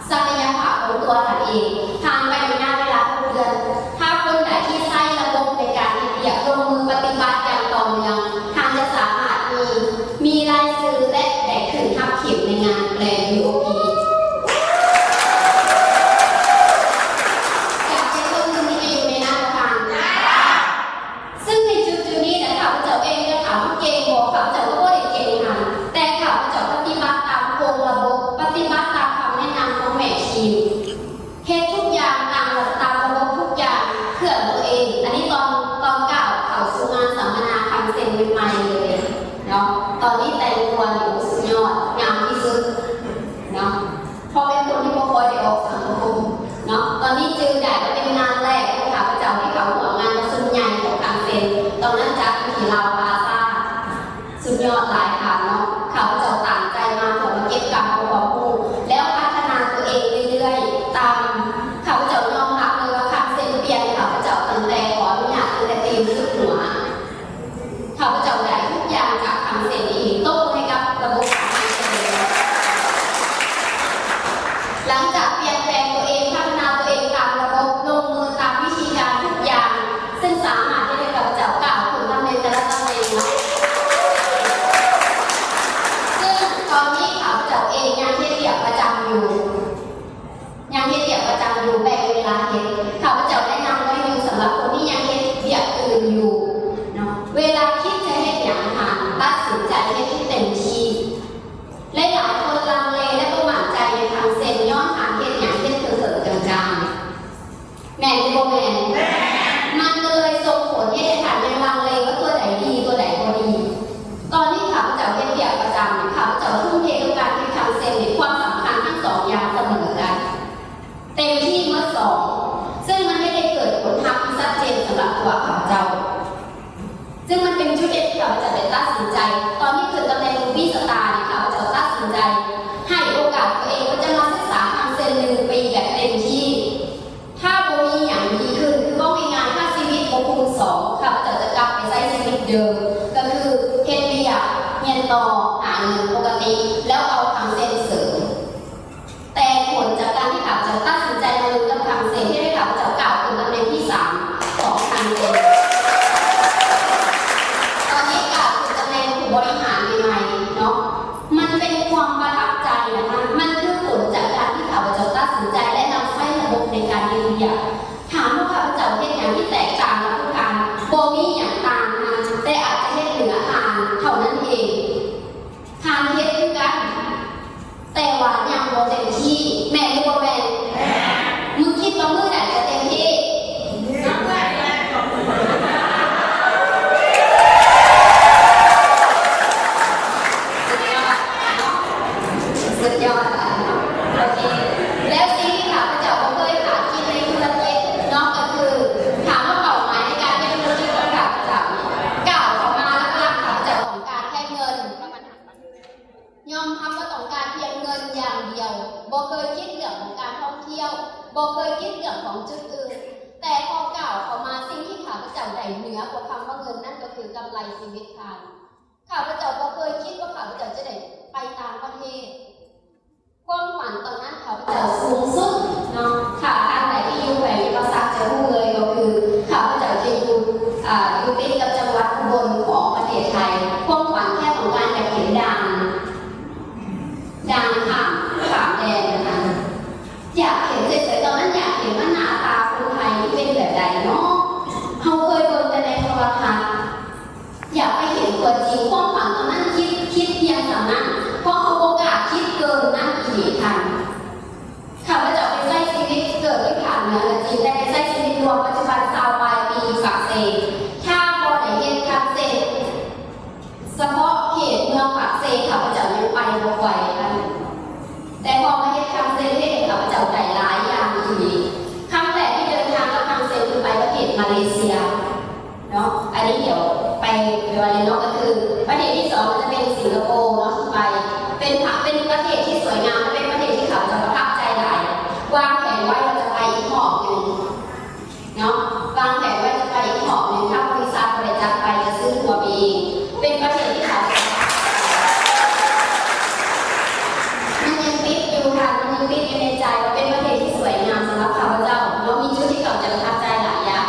ສັກກະຍະພາບຂອງຕົວທ່ານເອງ. ທ່ານໄປໃນງານເວລາຫົກເດືອນ ຖ້າຄົນໃດທີ່ໃຊ້ລະບົບໃນການເຮັດວຽກ ລົງມືປະຕິບັດຢ່າງຕໍ່ເນື່ອງ ທ່ານຈະສາມາດມີ ມີລາຍຊື່ ແລະ ໄດ້ຂຶ້ນຮັບເຂັມໃນງານແກຣນວີໂອພີ. ຢາກເປັນຄົນໜຶ່ງທີ່ໄປຢູ່ໃນນັ້ນບໍ່ທ່ານ? ຊຶ່ງໃນຈຸດໆນີ້ນະ ຂ້າພະເຈົ້າເອງຈະຖາມວ່າເກັ່ງບໍ່? ຂ້າພະເຈົ້າກໍບໍ່ໄດ້ເກັ່ງຫັ້ນ ແຕ່ຂ້າພະເຈົ້າປະຕິບັດຕາມໂຄງລະບົບ, ປະຕິບັດຕາມຄຳແນະນຳຂອງແມ່ທີມ, ເຮັດທຸກຢ່າງຕາມລະ ຕາມລະບົບທຸກຢ່າງ ເພື່ອຕົວເອງ. ອັນນີ້ຕອນ ຕອນກ້າວເຂົ້າສູ່ງານສຳມະນາຄັງເຊັນໃໝ່ໆເລີຍເນາະ. ຕອນນີ້ແຕ່ງຕົວນີ້ ໂອ້ ສຸດຍອດ, ງາມທີ່ສຸດເນາະ. ເພາະເປັນຄົນທີ່ບໍ່ຄ່ອຍໄດ້ອອກສັງຄົມເນາະ. ຕອນນີ້ຈື່ໄດ້ວ່າເປັນງານແລກຂອງຂ້າພະເຈົ້າທີ່ເຂົ້າຮ່ວມງານປະຊຸມໃຫຍ່ຂອງຄັງເຊັນ, ຕອນນັ້ນຈັດຢູ່ທີ່ລາວພາຊາ. ສຸດຍອດຫຼາຍທ່ານເນາະ. ຂ້າພະເຈົ້າຕັ້ງໃຈມາເພື່ອມາເກັບກຳເອົາຄວາມຮູ້ ແລ້ວພັດທະນາຕົວເອງເລື້ອຍໆ. ຕາມ ຂ້າພະເຈົ້າຍອມຮັບເລີຍວ່າຄັງເຊັນປ່ຽນຂ້າພະເຈົ້າຕັ້ງແຕ່ ຂໍອະນຸຍາດ ຕັ້ງແຕ່ຕີນສຸດຫົວ. ຂ້າພະເຈົ້າໄດ້ທຸກຢ່າງຈາກຄັງເຊັນເອງ. ຕົບມືໃຫ້ກັບລະບົບຂອງຄັງເຊັນເອງ. ຫຼັງຈາກປ່ຽນແປງຕົວເອງ, ພັດທະນາຕົວເອງຕາມລະບົບ, ລົງມືຕາມວິທີການທຸກຢ່າງ, ຊຶ່ງສາມາດເຮັດໃຫ້ຂ້າພະເຈົ້າກ້າວຂຶ້ນຕຳແໜ່ງແຕ່ລະຕຳແໜ່ງໄດ້. ຊຶ່ງຕອນນີ້ຂ້າພະເຈົ້າເອງຍັງເຮັດວຽກປະຈຳຢູ່. ຍັງເຮັດວຽກປະຈຳຢູ່ ແບ່ງເວລາເຮັດ. ຂ້າພະເຈົ້າແນະນຳໄວ້ຢູ່ ສຳລັບຄົນທີ່ຍັງເຮັດວຽກອື່ນຢູ່ເນາະ, ເວລາຄິດຈະເຮັດຫຍັງຫັ້ນ ຕັດສິນໃຈເຮັດໃຫ້ເຕັມທີ່. ຫຼາຍໆຄົນລັງເລ ແລະ ບໍ່ໝັ້ນໃຈໃນຄັງເຊັນ ຍ້ອນການເຮັດຫຍັງເຮັດເຖິງໆ ຈັງໆ. ແມ່ນຫຼືບໍ່ແມ່ນ? ມັນກໍເລີຍສົ່ງຜົນເຮັດໃຫ້ທ່ານຍັງລັງເລວ່າຕົວໃດດີ ຕົວໃດບໍ່ດີ. ຕອນທີ່ຂ້າພະເຈົ້າເຮັດວຽກປະຈຳນີ້ ຂ້າພະເຈົ້າທຸ່ມເທກັບການເຮັດຄັງເຊັນນີ້ ຄວາມສຳຄັນທັງສອງຢ່າງສະເໝີກັນ ເຕັມທີ່ໝົດສອງ, ຊຶ່ງມັນເຮັດໃຫ້ເກີດຜົນຮັບທີ່ຊັດເຈນສຳລັບຕົວຂ້າພະເຈົ້າ. ຊຶ່ງມັນເປັນຈຸດເດັດທີ່ຂ້າພະເຈົ້າໄດ້ຕັດສິນໃຈ, ຕອນທີ່ຂຶ້ນຕຳແໜ່ງ Movie Star ນີ້ ຂ້າພະເຈົ້າຕັດສິນໃຈໃຫ້ໂອກາດຕົວເອງວ່າຈະມາສຶກສາຄັງເຊັນໜຶ່ງປີແບບເຕັມທີ່. ຖ້າບໍ່ມີຫຍັງດີຂຶ້ນ ຄືເວົ້າງ່າຍໆ ຖ້າຊີວິດບໍ່ຄູນສອງ ຂ້າພະເຈົ້າຈະກັບໄປໃຊ້ຊີວິດເດີມ ກໍຄືເຮັດວຽກ, ຮຽນຕໍ່, ຫາເງິນປົກກະຕິ ແລ້ວເອົາຄັງເຊັນເສີມ. ແຕ່ຜົນຈາກການທີ່ຂ້າພະເຈົ້າຕັດສິນໃຈມາເລີຍກັບຄັງເຊັນ ເຮັດໃຫ້ຂ້າພະເຈົ້າກ້າວຂຶ້ນຕຳແໜ່ງທີສາມຂອງຄັງເຊັນ. ຕອນນີ້ກ້າວຂຶ້ນຕຳແໜ່ງຜູ້ບໍລິຫານໃໝ່ໆເນາະ. ມັນເປັນຄວາມປະທັບໃຈນະທ່ານ, ມັນຄືຜົນຈາກການທີ່ຂ້າພະເຈົ້າຕັດສິນໃຈ ແລະ ນຳໃຊ້ລະບົບໃນການເຮັດວຽກ. ຖາມວ່າຂ້າພະເຈົ້າເຮັດຫຍັງທີ່ແຕກຕ່າງຈາກຜູ້ທ່ານ? ບໍ່ມີຫຍັງຕ່າງນະ, ແຕ່ອາດຈະເຮັດເໜືອທ່ານເທົ່າ ເຄີຍຄິດເລື່ອງຂອງການທ່ອງທ່ຽວ, ບໍ່ເຄີຍຄິດເລື່ອງຂອງຈຸດອື່ນ, ແຕ່ພໍກ່າວເຂົ້າມາ, ສິ່ງທີ່ຂ້າພະເຈົ້າໄດ້ເໜືອກວ່າຄຳວ່າເງິນນັ້ນກໍຄືກຳໄລຊີວິດທ່ານ. ຂ້າພະເຈົ້າບໍ່ເຄີຍຄິດວ່າຂ້າພະເຈົ້າຈະໄດ້ໄປຕ່າງປະເທດ. ຄວາມຝັນຕອນນັ້ນຂ້າພະເຈົ້າສູງສຸດເນາະ, ຖ້າທ່ານໃດທີ່ຢູ່ແຂວງຈຳປາສັກຈະຮູ້ເລີຍ, ກໍຄືຂ້າພະເຈົ້າຈະຢູ່ ອາ ຢູ່ຕິດກັບຈັງຫວັດອຸບົນຂອງປະເທດໄທ. ຄວາມຝັນແຄ່ຕ້ອງການຢາກເຫັນດ່ານ ດ່ານຂ້າມ ຂ້າມແດນນັ້ນນະ, ຢາກເຫັນເສຍໆ. ຕອນນັ້ນຢາກເຫັນວ່າໜ້າຕາຄົນໄທນີ້ເປັນແບບໃດເນາະ, ເຮົາເຄີຍເບິ່ງແຕ່ໃນໂທລະທັດ. ຢາກໄປເຫັນຕົວຈິງ. ຄວາມຝັນຕອນນັ້ນຄິດ ຄິດພຽງສ່ຳນັ້ນ, ເພາະເຮົາບໍ່ກ້າຄິດເກີນນັ້ນອີ່ຫຼີທ່ານ. ຂ້າພະເຈົ້າໄປໃຊ້ຊີວິດ ເກີດຢູ່ພາກເໜືອລະຈິງ, ແຕ່ໄປໃຊ້ຊີວິດລວມປັດຈຸບັນຊາວປາຍປີຢູ່ປາກເຊ. ຖ້າບໍ່ໄດ້ເຮັດຄັນເຊັນສະເພາະເຂດເມືອງປາກເຊ, ຂ້າພະເຈົ້າຍັງໄປບໍ່ໄຫວ. ແຕ່ພໍມາເຮັດຄັນເຊັນ ເຮັດໃຫ້ຂ້າພະເຈົ້າໄດ້ຫຼາຍຢ່າງອີ່ຫຼີ. ຄັ້ງແລກທີ່ເດີນທາງກັບຄັນເຊັນ ຄືໄປປະເທດມາເລເຊຍເນາະ, ອັນນີ້ດຽວໄປ ໄປວ່າເລີຍເນາະ, ກໍຄືປະເທດທີສອງກໍຈະເປັນສິງກະໂປເນາະ, ທີ່ໄປ ເປັນ ເປັນປະເທດທີ່ສວຍງາມ ແລະ ເປັນປະເທດທີ່ຂ້າພະເຈົ້າປະທັບໃຈຫຼາຍ. ວາງແຜນໄວ້ວ່າຈະໄປອີກຮອບໜຶ່ງ ເນາະ, ວາງແຜນໄວ້ຈະໄປຮອບໜຶ່ງ, ຖ້າບໍລິສັດບໍ່ໄດ້ຈັດໄປ ຈະຊື້ຕົ໋ວໄປເອງ. ເປັນປະເທດທີ່ຂ້າພະເຈົ້າ ມັນຍັງຕິດຢູ່ທ່ານ, ມັນຍັງຕິດຢູ່ໃນໃຈວ່າເປັນປະເທດທີ່ສວຍງາມສຳລັບຂ້າພະເຈົ້າເນາະ, ມີຈຸດທີ່ຂ້າພະເຈົ້າປະທັບໃຈຫຼາຍຢ່າງ.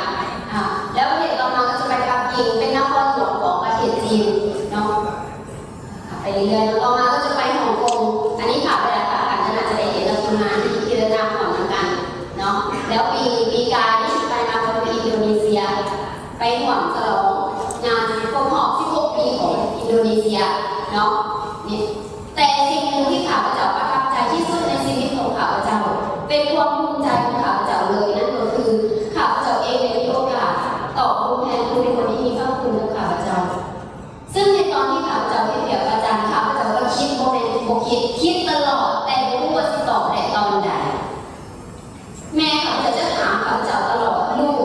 ອາ ແລ້ວປະເທດຕໍ່ມາກໍຈະໄປປັກກິ່ງ, ເປັນນະຄອນຫຼວງຂອງປະເທດຈີນເນາະ. ໄປເລື້ອຍໆ ຕໍ່ມາກໍຈະໄປຮົງກົງ. ອັນນີ້ພາໄປແລ້ວ ທ່ານກໍໜ້າຈະໄດ້ເຫັນກັບທີມງານທີ່ ທີ່ເດີນທາງຮ່ວມນຳກັນເນາະ. ແລ້ວປີ ປີກາຍນີ້ໄປມາກໍຄືອິນໂດເນເຊຍ, ໄປຮ່ວມສະຫຼອງງານຄົບຮອບສິບຫົກປີຂອງອິນໂດເນເຊຍເນາະ. ນີ້ ແຕ່ສິ່ງໜຶ່ງທີ່ຂ້າພະເຈົ້າປະທັບໃຈທີ່ສຸດໃນຊີວິດຂອງຂ້າພະເຈົ້າ, ເປັນຄວາມພູມໃຈຂອງຂ້າພະເຈົ້າເລີຍ, ນັ້ນກໍຄືຂ້າພະເຈົ້າເອງໄດ້ມີໂອກາດຕອບບຸນແທນຜູ້ເປັນຄົນທີ່ມີພະຄຸນກັບຂ້າພະເຈົ້າ. ຊຶ່ງໃນຕອນທີ່ຂ້າພະເຈົ້າເຮັດວຽກປະຈຳ, ຂ້າພະເຈົ້າກໍຄິດ ບໍ່ແມ່ນບໍ່ຄິດ, ຄິດຕະຫຼອດ, ແຕ່ບໍ່ຮູ້ວ່າຊິຕອບໄດ້ຕອນໃດ. ແມ່ຂ້າພະເຈົ້າຈະຖາມຂ້າພະເຈົ້າຕະຫຼອດ, ລູກ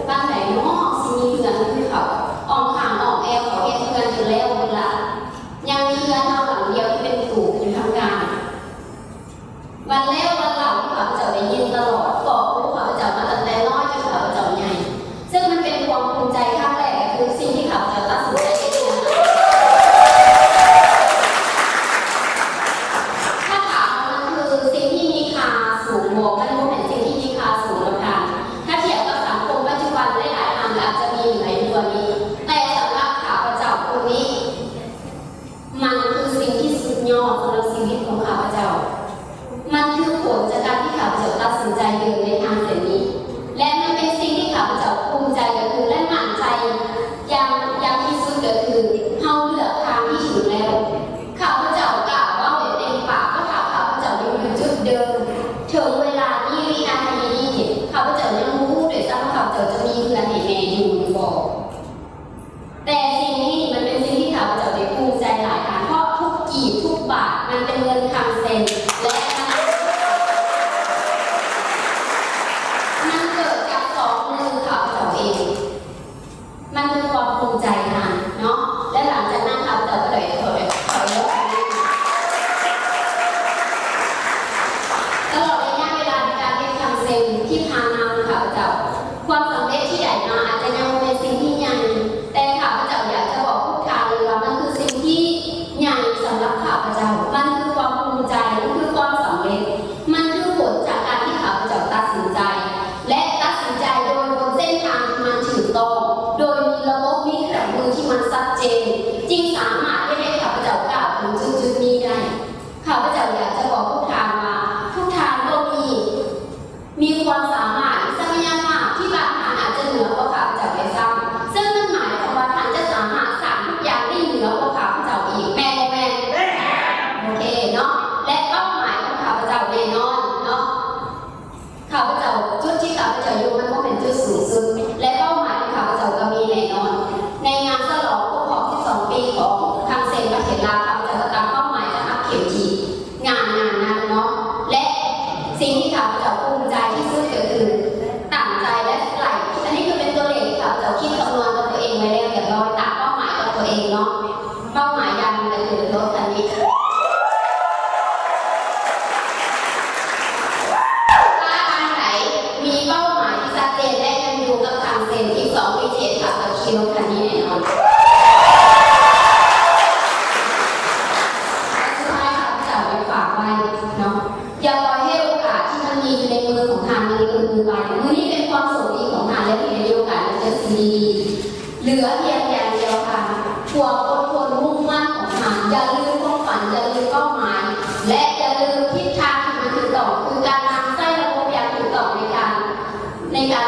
ປານໃດເນາະຊິມີເຮືອນຄືເຂົາ? ອ້ອມຂ້າງອ້ອມແອວເຂົາເຮັດເຮືອນຈົນແລ້ວເບິດລະ, ຍັງມີເຮືອນເຮົາຫຼັງດຽວທີ່ເປັນຕູບຢູ່ທາງກາງ. ວັນແລ້ວວັນເລົ່າທີ່ຂ້າພະເຈົ້າໄດ້ຍິນຕະຫຼອດ, ບອກລູກຂ້າພະເຈົ້າມາຕັ້ງແຕ່ນ້ອຍຈົນຂ້າພະເຈົ້າໃຫຍ່, ເຊິ່ງມັນເປັນຄວາມພູມໃຈຄັ້ງແລກ, ກໍຄືສິ່ງທີ່ຂ້າພະເຈົ້າຕັດສິນໃຈເຮັດ. ຖ້າຖາມວ່າມັນຄືສິ່ງທີ່ມີຄ່າສູງບໍ່? ມັນບໍ່ແມ່ນສິ່ງທີ່ມີຄ່າສູງດອກທ່ານ. ຖ້າທຽບກັບສັງຄົມປັດຈຸບັນ, ຫຼາຍໆທ່ານອາດຈະມີຫຼາຍກວ່ານີ້, ແຕ່ສຳລັບຂ້າພະເຈົ້າຜູ້ນີ້, ມັນຄືສິ່ງທີ່ສຸດຍອດສຳລັບຊີວິດຂອງຂ້າພະເຈົ້າ. ມັນຄືຜົນຈາກການທີ່ຂ້າພະເຈົ້າຕັດສິນໃຈເດີນໃນທາງເສັ້ນນີ້ ແລະ ມັນເປັນສິ່ງທີ່ຂ້າພະເຈົ້າພູມໃຈ ກໍຄື ແລະ ໝັ້ນໃຈຢ່າງ ຢ່າງທີ່ສຸດ ກໍຄື ເຮົາເລືອກທາງທີ່ຖືກແລ້ວ. ຂ້າພະເຈົ້າກ້າເວົ້າໄດ້ເຕັມປາກວ່າ ຖ້າຂ້າພະເຈົ້າຍັງຢູ່ຈຸດເດີມ ເຖິງເວລານີ້ ວິນາທີນີ້ ຂ້າພະເຈົ້າຍັງບໍ່ຮູ້ດ້ວຍຊ້ຳວ່າ ຂ້າພະເຈົ້າຈະມີເຮືອນໃຫ້ແມ່ຢູ່ຫຼືບໍ່. ແຕ່ສິ່ງນີ້ມັນເປັນສິ່ງທີ່ຂ້າພະເຈົ້າໄດ້ພູມໃຈຫຼາຍທ່ານ, ເພາະທຸກກີບທຸກບາດມັນເປັນເງິນຄຳເຊັນ ແລະ ມັນເກີດຈາກສອງມືຂ້າພະເຈົ້າເອງ. ມັນຄືຄວາມພູມໃຈທ່ານເນາະ. ແລະ ຫຼັງຈາກນັ້ນຂ້າພະເຈົ້າກໍໄດ້ຖອຍ ຖອຍລົດ ຕະຫຼອດໄລຍະເວລາໃນການເຮັດຄຳເຊັນທີ່ຜ່ານມາຂອງຂ້າພະເຈົ້າ, ຄວາມສຳເລັດທີ່ໄດ້ມາອາດຈະຍັງບໍ່ແມ່ນສິ່ງທີ່ໃຫຍ່, ແຕ່ຂ້າພະເຈົ້າຢາກຈະບອກພວກທ່ານເລີຍວ່າ ມັນຄືສິ່ງທີ່ໃຫຍ່ສຳລັບຂ້າພະເຈົ້າ. ມັນຄືຄວາມພູມໃຈ, ມັນຄືຄວາມສຳເລັດ, ມັນຄືຜົນຈາກການທີ່ຂ້າພະເຈົ້າຕັດສິນໃຈ ແລະ ຕັດສິນໃຈໂດຍບົນເສັ້ນທາງທີ່ມັນຖືກຕ້ອງ, ໂດຍມີລະບົບ, ມີເຄື່ອງມືທີ່ມັນຊັດເຈນ, ຈຶ່ງສາມາດເຮັດໃຫ້ຂ້າພະເຈົ້າກ້າວເຖິງຈຸດໆນີ້ໄດ້. ຂ້າພະເຈົ້າຢາກຈະບອກພວກທ່ານວ່າ ທຸກທ່ານກໍມີ ມີຄວາມສາມາດ, ມີສັກຍະພາບທີ່ບາງທ່ານອາດຈະເໜືອກວ່າຂ້າພະເຈົ້າໄດ້ຊ້ຳ, ເຊິ່ງມັນໝາຍຄວາມວ່າທ່ານຈະສາມາດສ້າງທຸກຢ່າງໄດ້ເໜືອກວ່າຂ້າພະເຈົ້າອີກ, ແມ່ນບໍ່ແມ່ນ? ໂອເຄເນາະ. ແລະ ເປົ້າໝາຍຂອງຂ້າພະເຈົ້າແນ່ນອນເນາະ, ຂ້າພະເຈົ້າ, ຈຸດທີ່ຂ້າພະເຈົ້າຢູ່ມັນບໍ່ແມ່ນຈຸດສູງສຸດ, ແລະ ເປົ້າໝາຍຂອງຂ້າພະເຈົ້າກໍມີແນ່ນອນ. ໃນງານສະຫຼອງຄົບຮອບສິບສອງປີຂອງຄັງເຊັນປະເທດລາວ, ຂ້າພະເຈົ້າກໍຕັ້ງເປົ້າໝາຍຈະຮັບເຂັມທີ່ ງານງານນັ້ນເນາະ ແລະ ສິ່ງທີ່ຂ້າພະເຈົ້າພູມໃຈທີ່ສຸດກໍຄືຕັ້ງໃຈ ແລະ ໄຫຼ ອັນນີ້ຄືເປັນຕົວເລກທີ່ຂ້າພະເຈົ້າຄິດຄຳນວນກັບຕົວເອງໄວ້ແລ້ວຮຽບຮ້ອຍ, ຕັ້ງເປົ້າໝາຍກັບຕົວເອງເນາະ. ເປົ້າໝາຍຢ່າງໜຶ່ງກໍຄືລົດຄັນນີ້. ສິ່ງດີໆ ເຫຼືອພຽງຢ່າງດຽວເທົ່ານັ້ນ ຄວາມອົດທົນ ມຸ່ງໝັ້ນຂອງທ່ານ. ຢ່າລືມຄວາມຝັນ, ຢ່າລືມເປົ້າໝາຍ ແລະ ຢ່າລືມທິດທາງທີ່ມັນຖືກຕ້ອງ ຄືການນຳໃຊ້ລະບົບຢ່າງຖືກຕ້ອງໃນການ ໃນການ